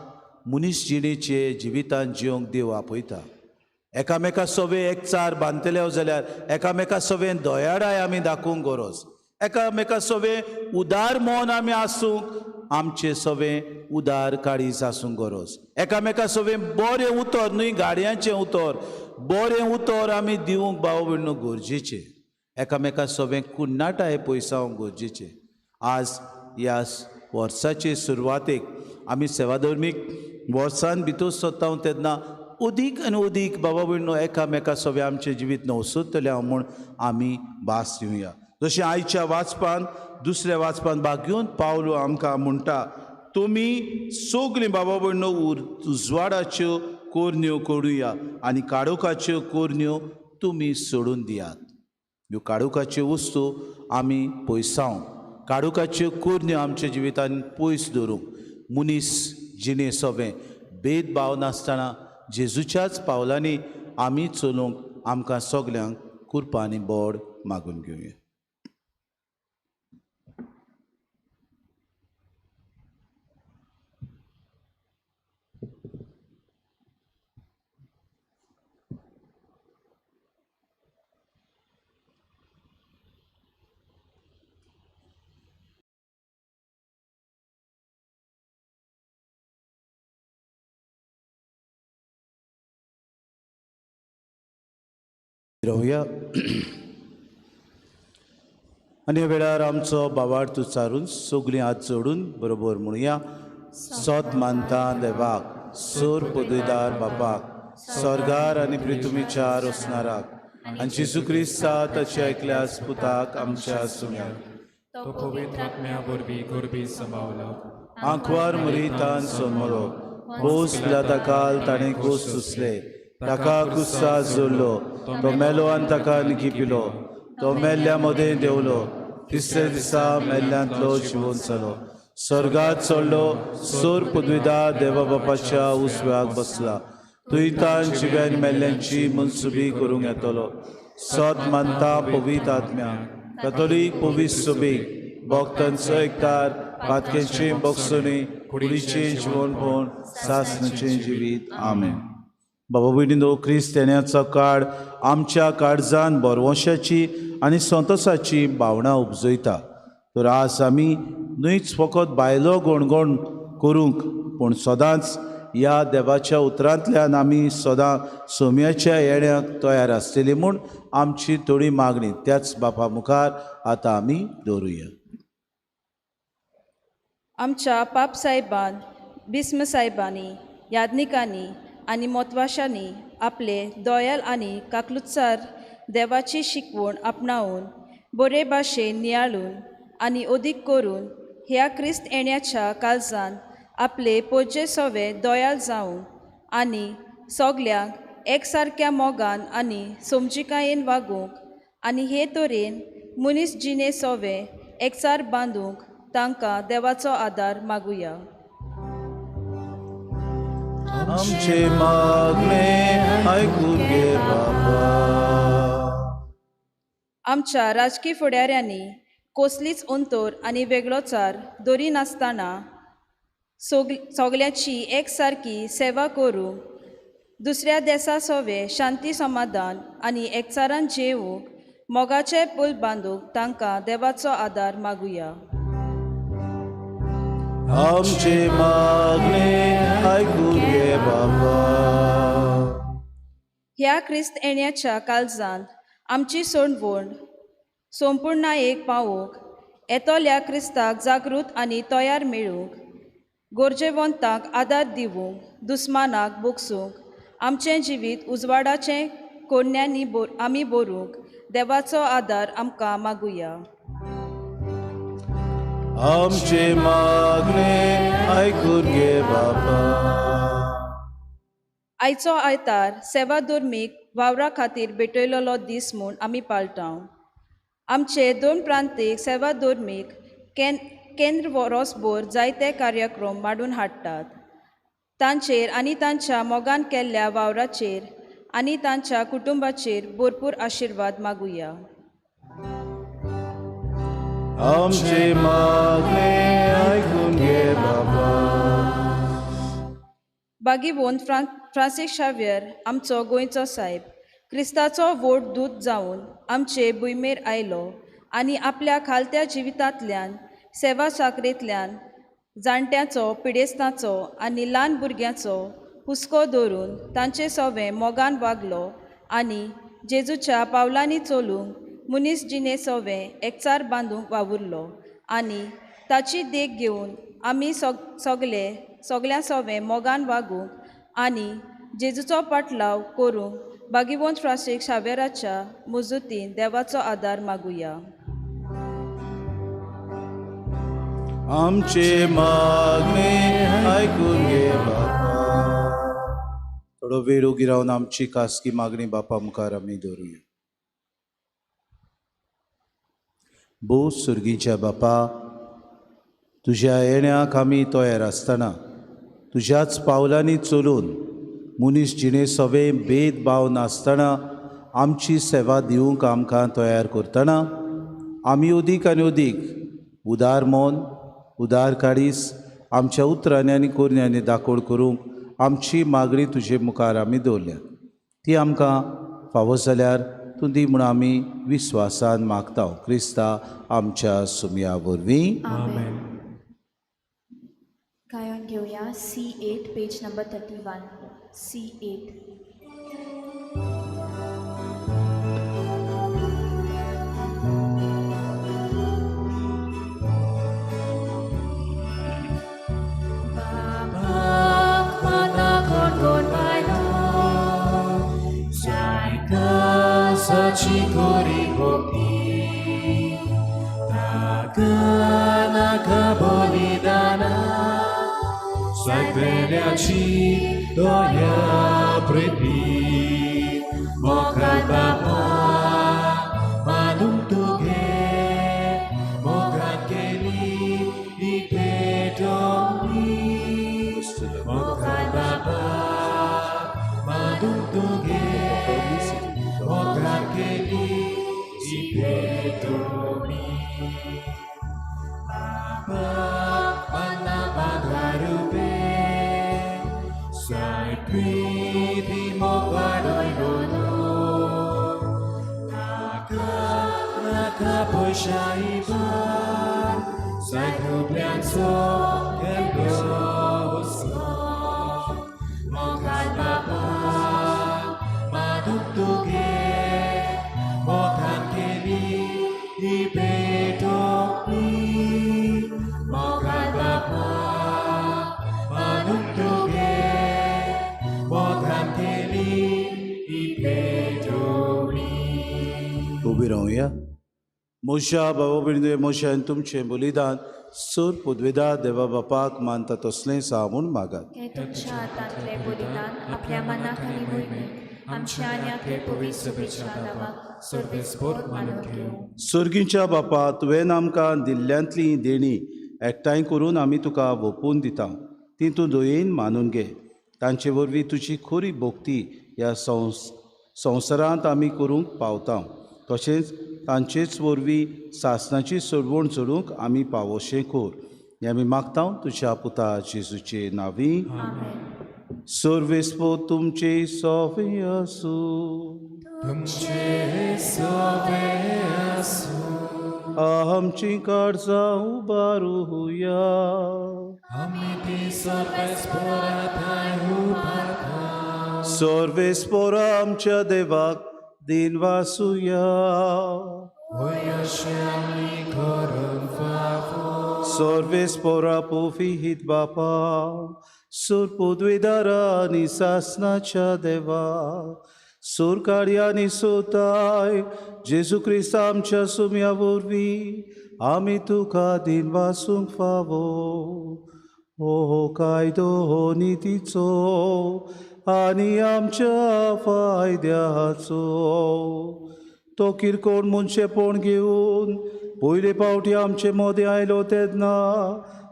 मनीस जिणेचे जिवितान जिवंक देव आपयता. एकामेका सवे एकचार बांदतले जाल्यार एकामेका सवे दयाळाय आमी दाखोवंक गरज, एकामेका सवे उदार मन आमी आसूंक, आमचे सवे उदार काळीज आसूंक गरज. एकामेका सवे बरें उतर न्हय गाडयांचें उतर, बरें उतर आमी दिवंक भाव भयणो गरजेचें. एकामेका सवे कुन्नाटाय पयसावंक गरजेचें. आज ह्या वर्साचे सुरवातेक आमी सेवाधर्मीक वर्सान भितर सरता तेन्ना अदीक आनी अदीक बाबा भयणो एकामेका सवे आमचें जिवीत नवसतलें हांव म्हूण आमी भास दिवया. जशें आयच्या वाचपान दुसऱ्या वाचपान बागयोन पावलो आमकां म्हणटा, तुमी सगलीं बाबा भयणो उजवाडाच्यो कोरण्यो करुया आनी काळोखाच्यो कोरण्यो तुमी सोडून दियात. ह्यो काळोखाच्यो वस्तू आमी पयसावंक, काळोखाच्यो कोरण्यो आमच्या जिवितान पयस दवरूंक, मनीस जिणे सवें भेदभाव नासतना जेजूच्याच पावलांनी आमी चलूंक आमकां सगल्यांक कुरपा आनी बोड मागून घेवया. रावया आनी ह्या वेळार आमचो बावार्थ उच्चारून सगळीं हात जोडून बरोबर म्हणुया. सोत मानता देवाक, सोर पदवीदार बापाक, स्वर्गार आनी पृथ्वीच्या रोसणाराक, आनी जेजू क्रिस्ता ताच्या एकल्याच पुताक आमच्या सुम्याक, तो पवित्र आत्म्या वरवीं गोरबी समावलो, आंकवार मुरितान सोमरो बोस ताकाल ताणें कोस सुसले, ताका कुस्सा जोडलो, तो मेलो आनी ताका निकिपिलो, तो मेल्ल्या मदें देंवलो, तिसऱ्या दिसा मेल्ल्यांतलो जिवोन जालो, स्वर्गात चडलो, सोर पदवीदार देवा बापाच्या उजव्याक बसला, थंय जिव्यान मेल्ल्यांची मनसुबी करूंक येतलो. सत मानता पवित्र आत्म्या, कथोलीक पवित्र सुबीक, भक्तांचो एकतार, पातकेंची बक्षणी, कुडीचें जिवनपण, सासणाचें जिवीत. आमेन. बाबा भयणीनो, क्रिस्त येण्याचो काळ आमच्या काळजान बरवंशाची आनी संतोसाची भावना उपजयता. तर आज आमी न्हयच फकत बायलो गणगण करूंक, पूण सदांच ह्या देवाच्या उतरांतल्यान आमी सदां सोम्याच्या येण्याक तयार आसतली म्हूण आमची थोडी मागणी त्याच बापा मुखार आतां आमी दवरुया. आमच्या पाप साहेबान, बिस्म साहेबांनी, याज्ञिकांनी आनी मोतवाशांनी आपले दोयाल आनी काकलुत्सार देवाची शिकवण आपणावन बरे भाशेन नियाळून आनी अदीक करून ह्या क्रिस्त येण्याच्या काळजान आपले पोजे सोवे दोयाल जावंक आनी सगल्यांक एकसारक्या मोगान आनी समजिकायेन वागूंक आनी हे तरेन मनीस जिणे सोवे एकसार बांदूंक तांकां देवाचो आदार मागुया. आमचे मागणे आयकून घे बाबा. आमच्या राजकी फुडाऱ्यांनी कसलीच अंतर आनी वेगळोचार दरिनासतना सगल्यांची एकसारकी सेवा करूंक, दुसऱ्या देसा सोवे शांती समाधान आनी एकचारान जेवूंक मोगाचे पूल बांदूंक तांकां देवाचो आदार मागुया. आमचे मागणे आयकून घे बाबा. ह्या क्रिस्त येण्याच्या काळजांत आमची सोडवण संपुर्णायेक पावोवंक, येतल्या क्रिस्ताक जागृत आनी तयार मेळूंक, गरजेवंतांक आदार दिवूंक, दुस्मानाक बोगसूंक, आमचें जिवीत उजवाडाचें कोन्यांनी आमी बरूंक देवाचो आदार आमकां मागुया. आमचे मागणे आयकून घे बाबा. आयचो आयतार सेवा धर्मीक वावरा खातीर भेटयलेलो दीस म्हूण आमी पाळटा. आमचे दोन प्रांतीक सेवा धर्मीक केंद्र रोसभर जायते कार्यक्रम मांडून हाडटात. तांचेर आनी तांच्या मोगान केल्ल्या वावराचेर आनी तांच्या कुटुंबाचेर भरपूर आशिर्वाद मागुया. आमचे मागणे आयकून घे बाबा. बागीवोन फ्रांसीस शाव्यर आमचो गोंयचो सायब क्रिस्ताचो व्होड दूत जावन आमचे भुंयमेर आयलो आनी आपल्या खालत्या जिवितांतल्यान सेवा चाकरेंतल्यान जाणट्यांचो, पिडेस्तांचो आनी ल्हान भुरग्यांचो हुस्को दवरून तांचे सोवे मोगान वागलो आनी जेजूच्या पावलांनी चलूंक मनीस जिणे सोवे एकचार बांदूंक वावुरलो आनी ताची देख घेवन आमी सगले सगल्यां सोवे मोगान वागूंक आनी जेजूचो पाटलाव करूंक बागीवोन फ्रांसीस शावेराच्या मुजुतीन देवाचो आदार मागुया. आमचे मागणे आयकून घे बापा. थोडो वेळ उगी रावन आमची खासगी मागणी बापा मुखार आमी दवरुया. भोव सुर्गीच्या बापा, तुज्या येण्याक आमी तयार आसतना तुज्याच पावलांनी चलून मनीस जिणे सवे भेदभाव नासतना आमची सेवा दिवंक आमकां तयार करतना आमी अदीक आनी अदीक उदार मन उदार काडीस आमच्या उतरांनी आनी करण्यांनी दाखोड करूंक आमची मागणी तुजे मुखार आमी दवरल्या. ती आमकां फावो जाल्यार तूं दी म्हूण आमी विस्वासान मागता क्रिस्ता आमच्या सुमया वरवीं. आमेन. गायन घेवया C8 page number 31. C8. बाबाक माता कोण कोण बायलो साची कोरी भक्ती ताका नाका बलिदाना सगळ्याची दया प्रेती मोगान बाबा मानूंक तुगे मोगान केली ही भेटवणी मोगान बाबा मानूंक तुगे मोगान केली ही भेटवणी बाबा मना बागारुपे Sai priti mo guardo Naka naka poishaiban Sai kuplianzo kebloso Mokan baba maduktuge Mokan keli ibetopi Mokan baba maduktuge Mokan keli ibetopi. उबी रावया. मोशा बाबा भयणीनो, मोशान तुमचें बलिदान सूर पुदवेदा देवा बापाक मानता तसलें सा म्हूण मागात. हें तुमच्या हातांतलें बलिदान आपल्या मनाक आनी मोहिमेक आमच्या आनी आख्खे पवित्र सभेच्या नांवाक सर्वेस्पोर मानून घेवं. सर्गीच्या बापा, तुवें आमकां दिल्ल्यांतली देणी एकठांय करून आमी तुका वोपून दिता, ती तूं दयेन मानून घे. तांचे वरवीं तुजी खरी भक्ती ह्या संवसारांत आमी करूंक पावता, तशेंच तांचेच वरवीं सासणाची सोडवण चडूंक आमी पावोशें कर. हें आमी मागता तुज्या पुता जेजूचे नांवी. सर्वेस्पोर तुमचे सोवे आसूं. तुमचे सोवे आसूं. आमची काळजां उबारुया. आमी ती सर्वेस्पोरा थंय उबारता. सर्वेस्पोरा आमच्या देवाक दिन वासुया. वय अशें आमी करूंक फावो. सर्वेस्पोरा पोफिहीत बापा, सूर पुदवेदारा आनी सासणाच्या देवा, सूर आनी सोताय जेजू क्रिस्त आमच्या सुम्या वरवीं आमी तुका दिन वासूंक फावो. हो कायदो हो नितीचो आनी आमच्या फायद्याचो. तो किरकोळ मनशेपण घेवन पयले पावटी आमचे मदें आयलो तेन्ना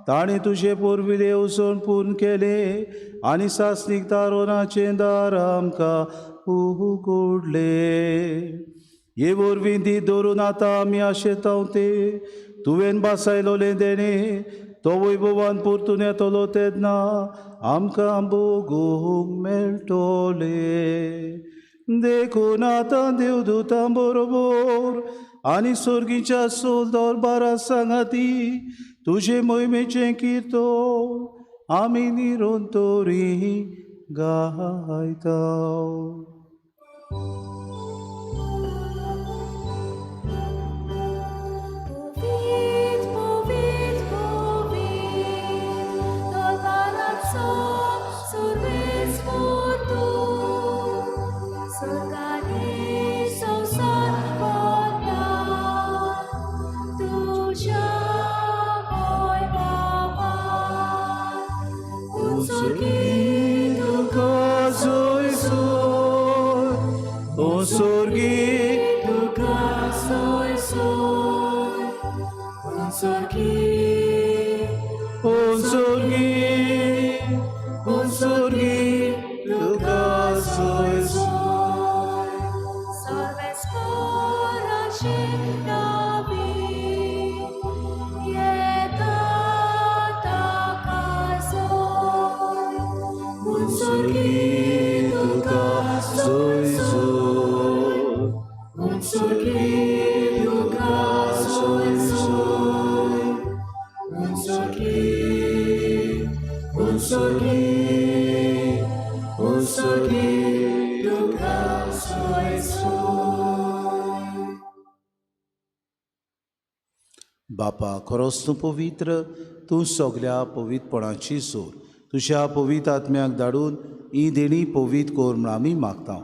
ताणें तुजें पुर्विल्लें येवजण पूर्ण केलें आनी सासणीक दारोनाचें दार आमकां उगडलें. हे वरवीं दी धरून आतां आमी आशेता ते तुवें बासायलोलें देणें तो वैभवान परतून येतलो तेन्ना आमकां भोगूंक मेळटलें. देखून आतां देवदूतां बरोबर आनी सर्गीच्या सोल दरबारा सांगाती तुजे मोहिमेचें किर्तन आमी निरंतरी गायता. Povit, povit, povit, दरबाराचो सर्वेस्पोर तूं, स्वर्गांनी संवसार भरला तुज्या वैभवान. उंचकी तुका जोयसो उसोली उसोली उसोली तुका सोय सोय. बापा खरोच तूं पवित्र, तूं सगल्या पवित्रपणाची सोर. तुज्या पवित्र आत्म्याक धाडून ही देणी पवित्र कोर म्हूण आमी मागता.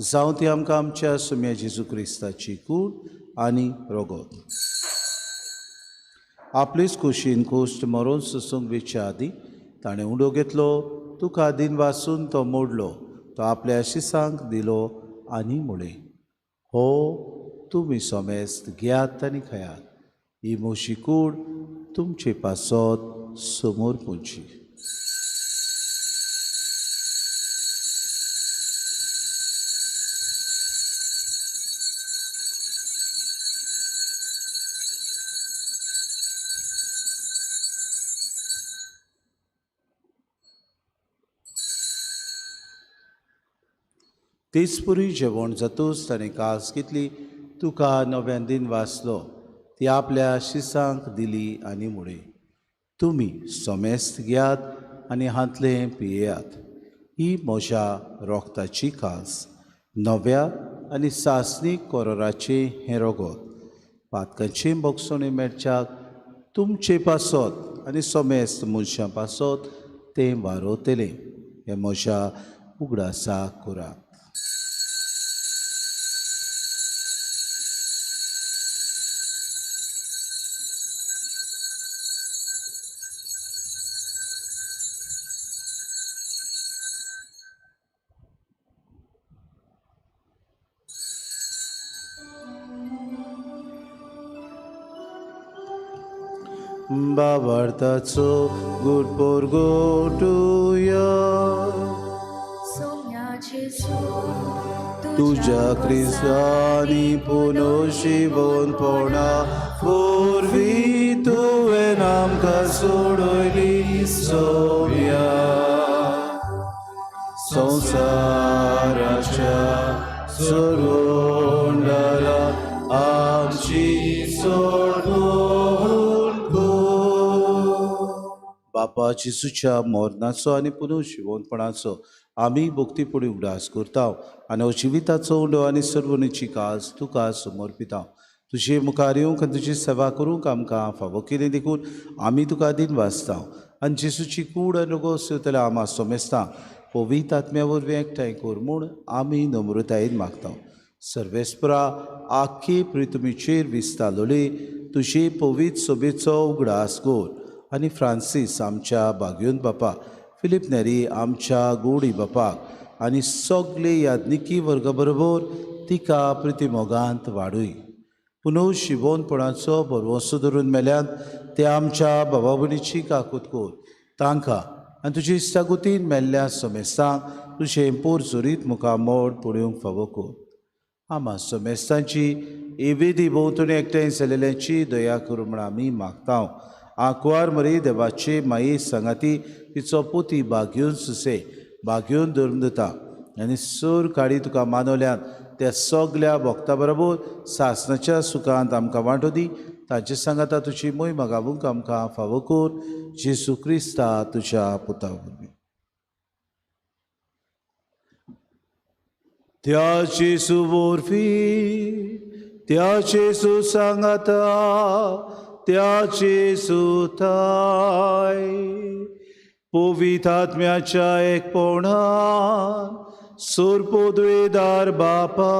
जावं ती आमकां आमच्या सुम्या जेजू क्रिस्ताची कूड आनी रोगोत. आपलेच कुशीन कोश्ट मरोन सोसूंक वेच्या आदीं ताणें उडो घेतलो, तुका दिन वासून तो मोडलो, तो आपल्या शिसांक दिलो आनी म्हळें, हो तुमी सोमेस्त घेयात आनी खायात, ही म्हजी कूड तुमचे पासत समोर पुंची. तेचपुरी जेवण जातूच ताणें कास घेतली, तुका नव्यान दिन वाचलो, ती आपल्या शिसांक दिली आनी म्हळें, तुमी सोमेस्त घेयात आनी हांतलें पियेयात, ही म्हज्या रोगताची कास, नव्या आनी सासणीक कोरोराचें हें रोगोत. पातकांचे भोगसणे मेळच्याक तुमचे पासत आनी सोमेस्त मनशां पासत तें वारोवतलें, हें म्हज्या उगडासाक करात. बाबार्थाचो गुरपोर गोटुया तुज्या क्रिस्तानी पुनो शिवोनपणा वरवीं तुवें आमकां सोडयली सोम्या. संवसाराच्या सोडून आमची सोडून. बापा जेजूच्या मरणाचो आनी पुनर्जिवोनपणाचो आमी भक्तीपुडी उगडास करता आनी जिविताचो उंडो आनी सर्वणीची काज तुका समर्पिता. तुजे मुखार येवंक आनी तुजी सेवा करूंक आमकां फावो केली देखून आमी तुका दिन वाचता आनी जेजूची कूड आनी रोगोस येवतल्या आमा सोमेस्ता पवित्र आत्म्या वरवीं एकठांय कर म्हूण आमी नम्रतायेन मागता. सर्वेस्परा आख्खी पृथ्वीचेर विस्तारलोली तुजी पवित्र सोबेचो उगडास कर आनी फ्रांसीस आमच्या बागयोन बापा, फिलीप नेरी आमच्या गोडी बापाक आनी सगळे याज्ञिकी वर्गा बरोबर तिका प्रितीमोगांत वाडूय. पुनव शिवोनपणाचो भरवंसो धरून मेल्यान ते आमच्या बाबा भयणीची काकूत कर तांकां आनी तुजी इश्टागुतीन मेल्ल्या समेस्तांक तुजें पोर जोरीत मुखार मोड पळोवंक फावो कर. आमा समेस्तांची एवेदी भोंवतणी एकठांय जाल्ल्याची दया करूं म्हूण आमी मागता. आंकवार मरी देवाचे माये सांगाती तिचो पोती बागयोन सुसे बागयोन धरून दिता आनी सोर काडी तुका मानवल्यान त्या सगल्या भक्ता बरोबर सासणाच्या सुखांत आमकां वांटो दी. तांचे सांगाता तुजी मोहिमा गावूंक आमकां फावो कर. जेजू क्रिस्ता तुज्या पुता वरवीं. त्या जेजू वरवीं, त्या जेजू सांगाता, त्या जेजूताय पवित्र आत्म्याच्या एकपणान सोरपोदवेदार बापा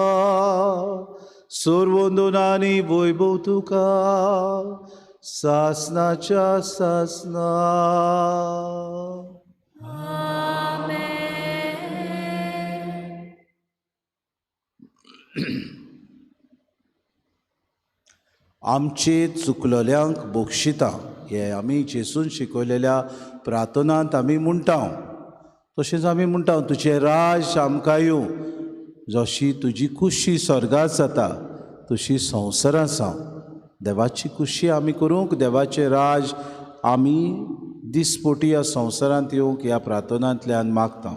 सोरवंदनानी वैभव तुका सासनाच्या सासना. आमचे चुकलेल्यांक बक्षिता हे आमी जेजून शिकयलेल्या प्रार्थनांत आमी म्हणटा. तशेंच आमी म्हणटा, तुजें राज आमकां येवं, जशी तुजी खुशी स्वर्गांत जाता तशी संवसारांत जावं. देवाची खुशी आमी करूंक, देवाचें राज आमी दिसपोटी ह्या संवसारांत येवंक ह्या प्रार्थनांतल्यान मागता.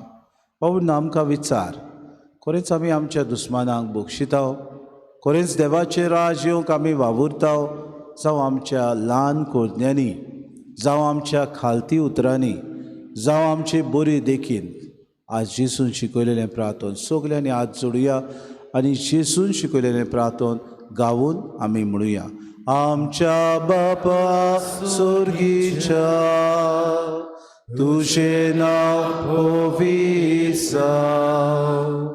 बाबा आमकां विचार, खरेंच आमी आमच्या दुस्मानांक बक्षिता? खरेंच देवाचें राज येवंक आमी वावुरता? जावं आमच्या ल्हान कोरण्यांनी जावं आमच्या खालती उतरांनी, जावं आमचे बरी देखीन आज जेसून शिकयलेलें प्रार्थन सगल्यांनी हात जोडुया आनी जेसून शिकयलेलें प्रार्थन गावून आमी म्हणुया. आमच्या बापा सोर्गीच्या, तुजें नांव पवित्र जावं,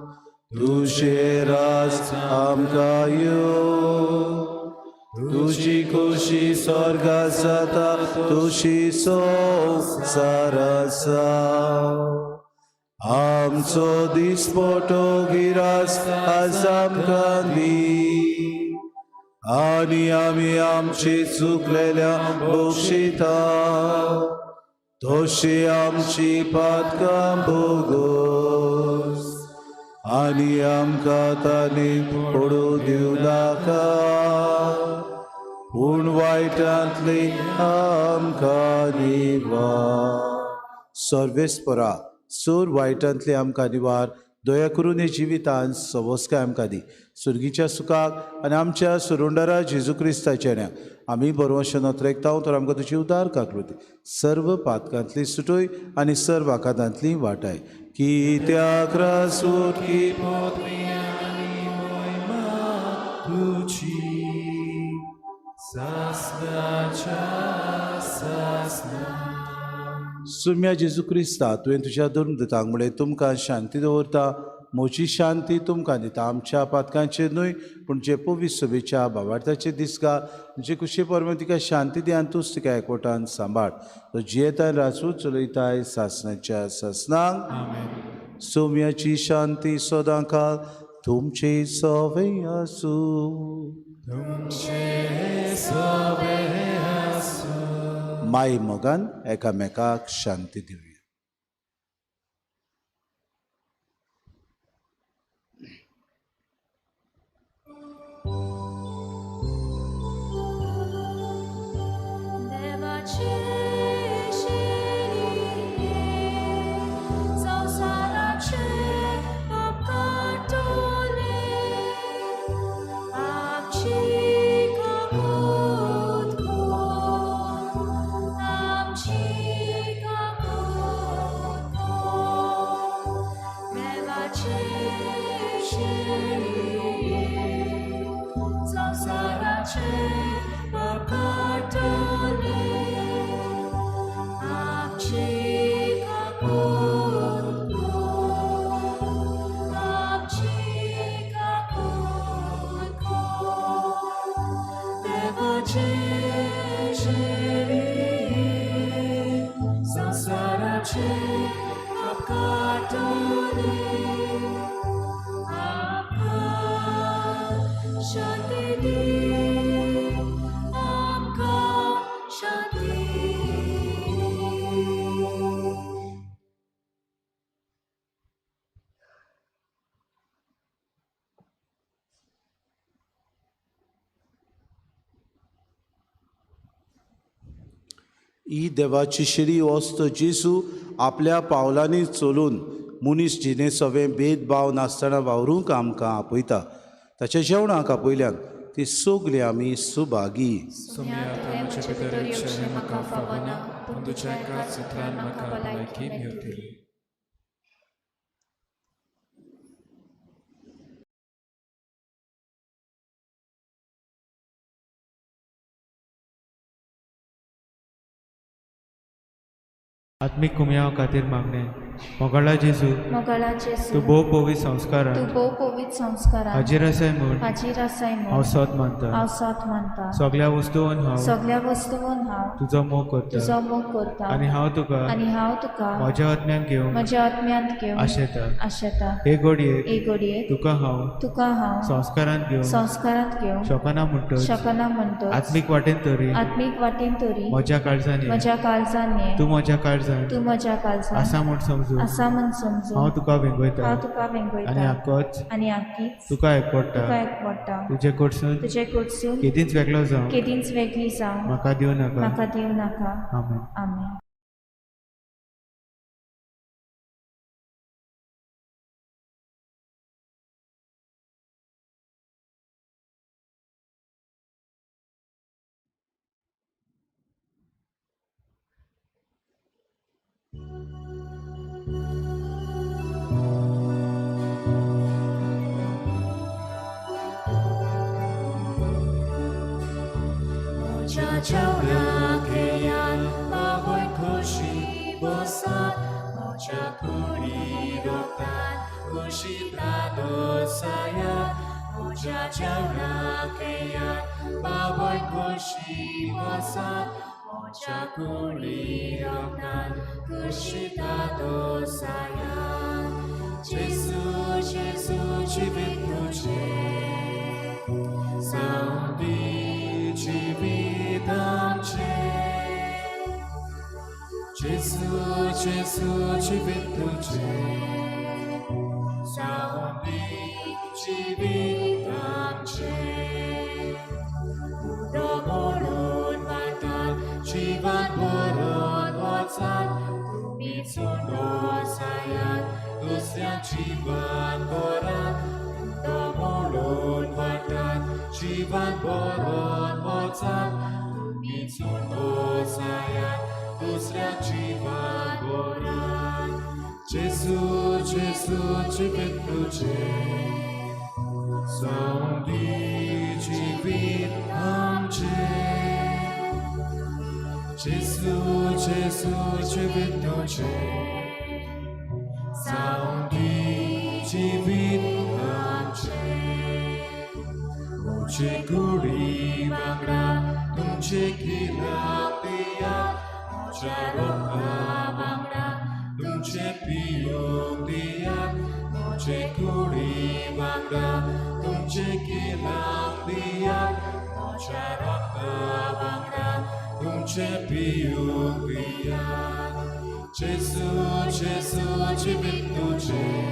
तुजें राज आमकां येवं, तुजी खोशी स्वर्गात जाता तशी संवसारांत जावं. आमचो दिसपटो गिरास आज आमकां दी, आनी आमी आमची चुकलेल्या बक्षिता तशी आमची पातकां भोगोस, आनी आमकां ताणी पडूं दिवं नाका, पूण वायटांतली आमकां निवार. सर्वेस्परा सोर वायटांतली आमकां निवार, दया करून हे जिवितान सवस्काय आमकां दी. सुर्गीच्या सुखाक आनी आमच्या सुरुंडरा जेजू क्रिस्ताच्या न्या आमी बरोवशें नत्रेकता तर आमकां तुजी उदार काकृती सर्व पातकांतली सुटय आनी सर्व आकांतांतली वाटाय. कित्याक रासूट की सुम्या जेजू क्रिस्ता, तुवें तुज्या धर्मदूतांक म्हणलें, तुमकां शांती दवरता, म्हजी शांती तुमकां दिता. आमच्या पातकांचेर न्हय पूण जे पवित्र सभेच्या भावार्थाचे दिसगा जे कुशी परमे तिका शांती दी आनी तूंच तिका एकवटान सांबाळ. तो जियेताय राजू चलयताय सासणाच्या सासणांक. सोम्याची शांती सदां काळ तुमचे सवे आसूं. माई मोगान एकामेकाक शांती दिवया. ही देवाची शिरी वस्त जेजू आपल्या पावलांनी चलून मनीस जिणे सवें भेदभाव नासतना वावरूंक आमकां आपयता. ताच्या जेवणाक आपयल्यान ती सगळीं आमी सुभागी. आत्मीक कुमयाव खातीर मागणें. मोगाळा जेजू, तूं भोव पवित्र संस्कारान, हाजीर आसाय म्हूण हांव सत मानता. सगळ्या वस्तून हांव तुजो मोग करता आनी हांव तुका म्हज्या आत्म्यान घेवन आशेता. हे घडयेक तुका हांव संस्कारांत घेवन शकना म्हणटच आत्मीक वाटेन तरी म्हज्या काळजान, तूं म्हज्या काळजान आसा म्हूण समजू हांव तुका वेंगयता आनी आक्कीच तुका एकवटा. तुजे कडसून केदींच वेगळो जावं म्हाका दिवं नाका. आमेन. जेवणाक येयात, बावय खोशी बसात, म्हज्या कुडी रोगतान खुशी दादोसायात. म्हज्या जेवणाक येयात, बावय खोशी बसात, म्हज्या कुडी रोगतान खुशी दादोसायात. जेजू जेजू जिवीत तुजें, जावं दी जिवीत आमचें. जेजू जेजू जिवीत तुजें, जावं दी जिवीत आमचें. उडो मोडून वाटात, जिवान भरून वचात, तुमी चोंडोसायात, दुसऱ्या जिवान भरात. उडो मोडून वाटात, जिवान भरून वचात, तुमी चोंडोसायात, दुसऱ्या जिवान भरात. जेजू जेजू जिवीत तुजें, जावं दी जिवीत आमचें. जेजू जेजू जिवीत तुजें, जावं दी जिवीत आमचें. म्हजे कुडी वांगडा तुमचे किलाक दियात, म्हज्या रोगता वांगडा तुमचे पियूंक दियात. म्हजे कुडी वांगडा तुमचे किलाक दियात, म्हज्या रोगता वांगडा तुमचे पियूंक दियात. जेजू जेजू जिवीत तुजें,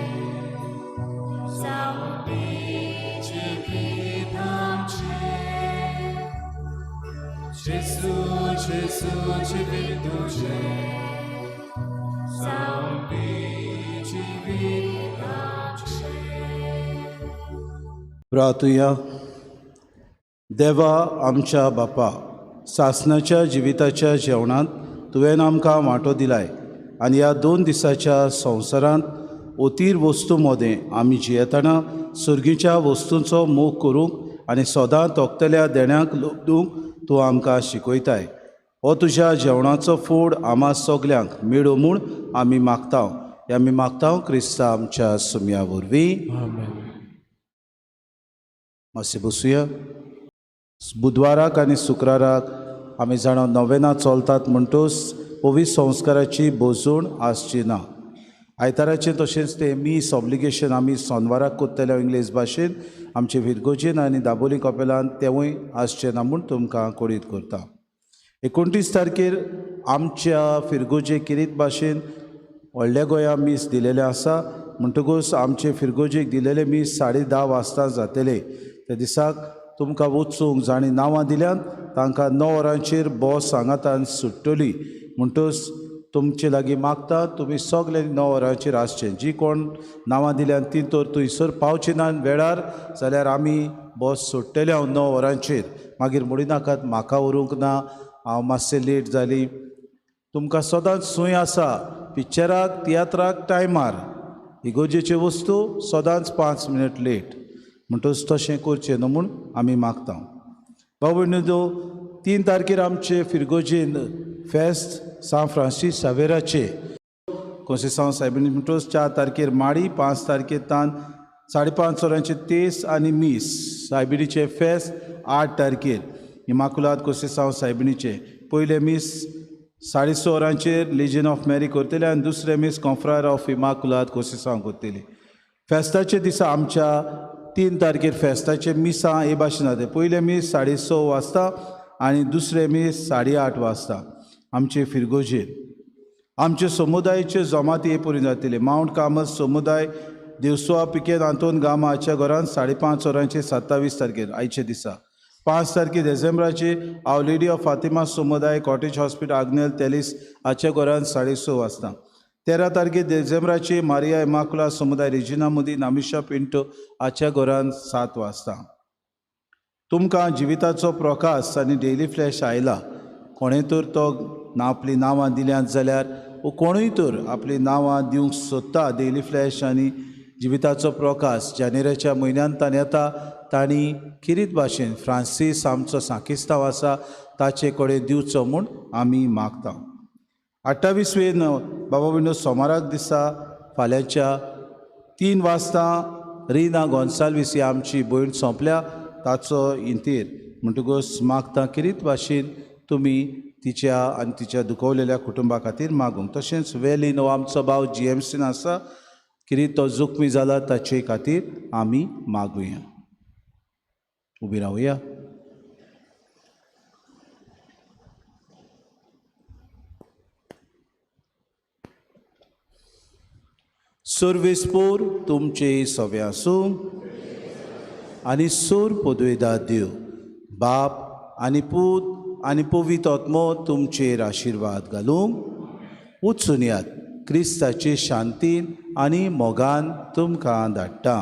जावं दी जिवीत आमचें. जेजू जेजू जिवीत तुजें, जावं दी जिवीत आमचें. प्रार्थुया. देवा आमच्या बापा, सासणाच्या जिविताच्या जेवणांत तुवें आमकां वांटो दिलाय आनी ह्या 2 दिसाच्या संवसारांत ओतीर वस्तू मोदें आमी जियेतना सर्गीच्या वस्तूंचो मोग करूंक आनी सदां तोखतल्या देण्यांक लोटूंक तूं आमकां शिकयताय. हो तुज्या जेवणाचो फूड आमा सगल्यांक मेळूं म्हूण आमी मागता. हे आमी मागता क्रिस्ता आमच्या सुमया वरवीं. आमेन. मातशें बसुया. बुधवाराक आनी शुक्राराक आमी जाणा नोवेनां चलतात म्हणटूच पवित्र संस्काराची भोजवण आसची ना. आयताराचें तशेंच तें मीस ऑब्लिगेशन आमी सोनवाराक करतले इंग्लीश भाशेन आमचे विरगोजीन आनी दाबोली कपेलान तेवूय आसचें ना म्हूण तुमकां कळीत करता. 29 तारखेर आमच्या फिरगोजे किरीत भाशेन व्हडल्या गोंया मीस दिलेलें आसा म्हणटकूच आमचे फिरगोजेक दिलेलें मीस 10:30 वाजता जातलें. त्या दिसाक तुमकां वचूंक जाणीं नांवां दिल्यात तांकां 9 वरांचेर बस सांगातान सुट्टली म्हणटकूच तुमचे लागीं मागता तुमी सगळे 9 वरांचेर आसचें. जी कोण नांवां दिल्यात ती तर थंयसर पावचे ना वेळार जाल्यार आमी बस सोडटले हांव 9 वरांचेर. मागीर म्हणू नाकात म्हाका व्हरूंक ना, हांव मातशें लेट जाली. तुमकां सदांच सूय आसा पिक्चराक तियात्राक टायमार, इगोजेच्यो वस्तू सदांच 5 मिनट लेट म्हणटकूच तशें करचें न्हू म्हूण आमी मागता. भाव भयणींनो, 3 तारखेर आमचे फिरगोजेन फेस्त सांत फ्रांसीस सावेराचे कोंसेसांव सायबिणी म्हणटकूच 4 तारखेर माडी, 5 तारखेर तान 5:30 वरांचे तेस आनी मीस सायबिणीचें फेस्त 8 तारखेर इमाकुलाद कोंसेसांव सायबिणीचें पयलें मीस 6:30 वरांचेर लिजन ऑफ मॅरी करतले आनी दुसरें मीस कॉन्फ्रायर ऑफ इमाकुलाद कोंसेसांव करतले. फेस्ताचे दिसा आमच्या 3 तारखेर फेस्ताचे मिसां हे भाशेन जाता. पयलें मीस 6:30 वाजता आनी दुसरें मीस 8:30 वाजता आमचे फिरगोजेर. आमचे समुदायाचे जमाती हे परी जातले. मावंट कामत समुदाय देवसुआ पिकेत आंतोन गामा हाच्या घरान 5:30 वरांचेर 27 तारखेर आयचे दिसा. 5 तारखेर डिसेंबराचे आव लेडी ऑफ फातिमा समुदाय कॉटेज हॉस्पिटल आग्नेल तेलीस हाच्या घरान 6:30 वाजता. 13 तारखेर डिसेंबराचे मारिया इमाकुला समुदाय रेजिना मोदी नामिशा पिंटो हाच्या घरान 7 वाजता. तुमकां जिविताचो प्रकाश आनी डेली फ्लॅश आयला कोणें तर तो आपलीं नांवां दिल्यांत जाल्यार वो कोणूय तर आपलीं नांवां दिवंक सोदता डेली फ्लॅश आनी जिविताचो प्रकाश जानेराच्या म्हयन्यांत ताणें येता. तांणी किरीत भाशेन फ्रांसीस आमचो सांकिस्तांव आसा ताचे कडेन दिवचो म्हूण आमी मागता. 28 वे बाबा भयणीनो सोमाराक दिसा फाल्यांच्या 3 वाजता रिना गोन्साल्वीस ही आमची भयण सोंपल्या ताचो इंतेर. म्हणटकूच मागता किरीत भाशेन तुमी तिच्या आनी तिच्या दुखवलेल्या कुटुंबा खातीर मागूंक. तशेंच वेलीन हो आमचो भाव GMCन आसा किरीत तो जखमी जाला ताचे खातीर आमी मागुया. उबी रावया. सर्वेस्पोर तुमचे सवे आसूं आनी सोर पदवेदा देव बाप आनी पूत आनी पवित्र आत्मो तुमचेर आशिर्वाद घालूंक. वचून यात क्रिस्ताचे शांतीन आनी मोगान तुमकां धाडटा.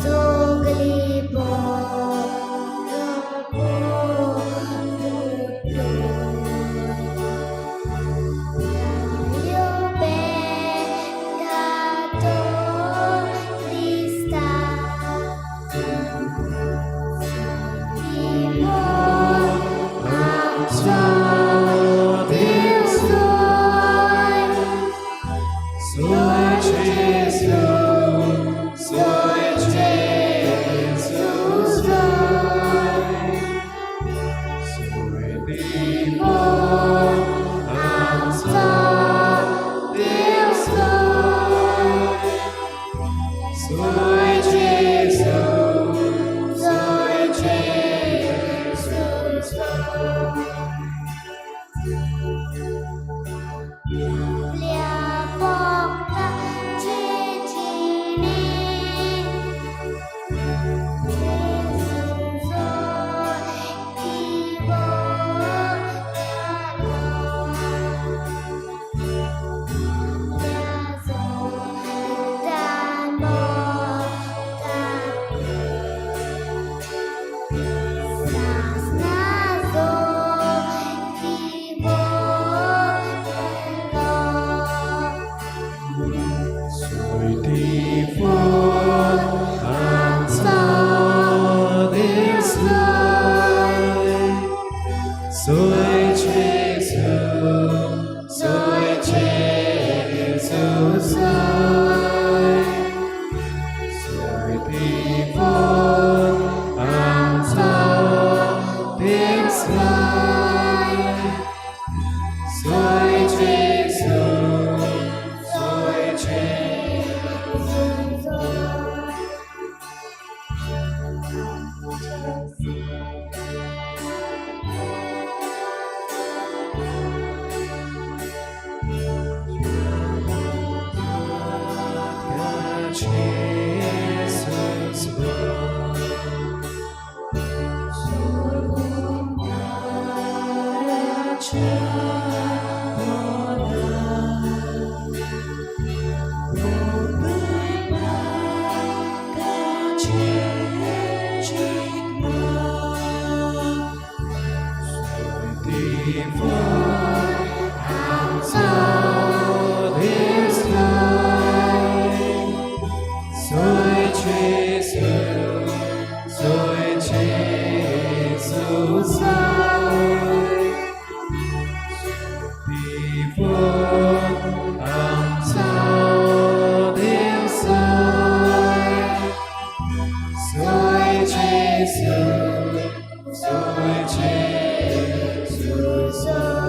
Sogli bo, Soy Gesù, soy Gesù, soy. Soy divon amso Deus. Soy Gesù, soy Gesù, soy. Jesus Soy Gesù, soy Gesù, soy. Divon amso Deus soy. Soy Gesù, soy Gesù, soy.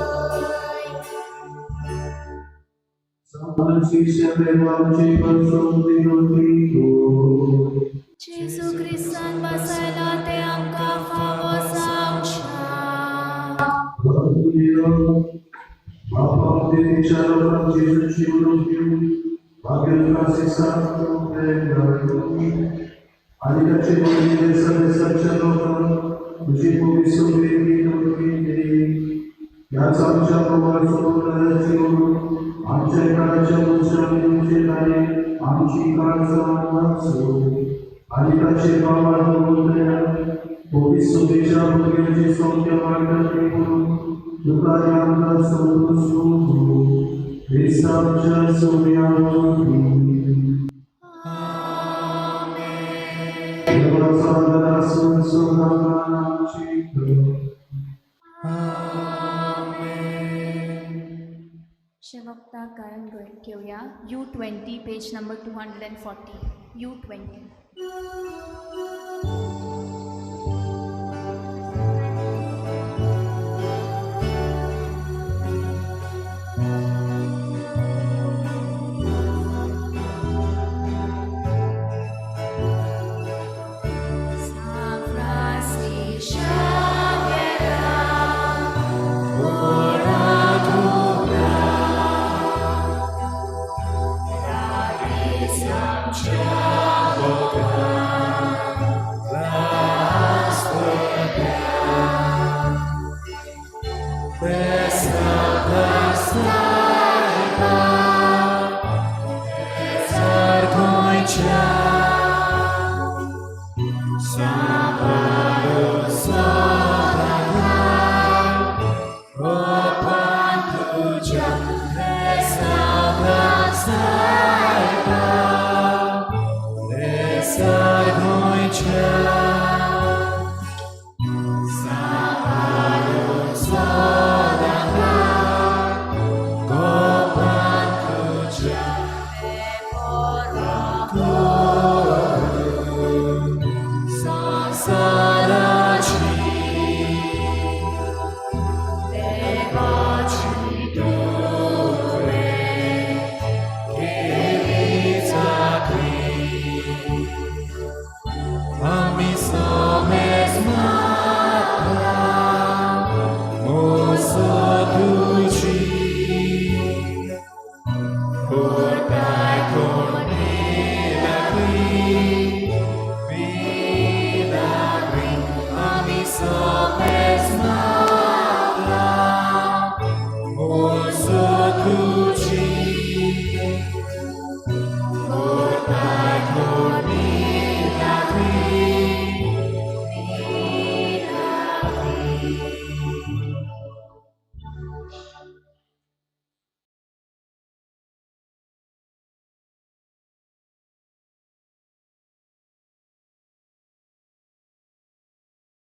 जेजू क्रिस्तान बसयला ते आमकां फावो जावच्या. शेवकता गायन घेवया U20, page number 240, U20.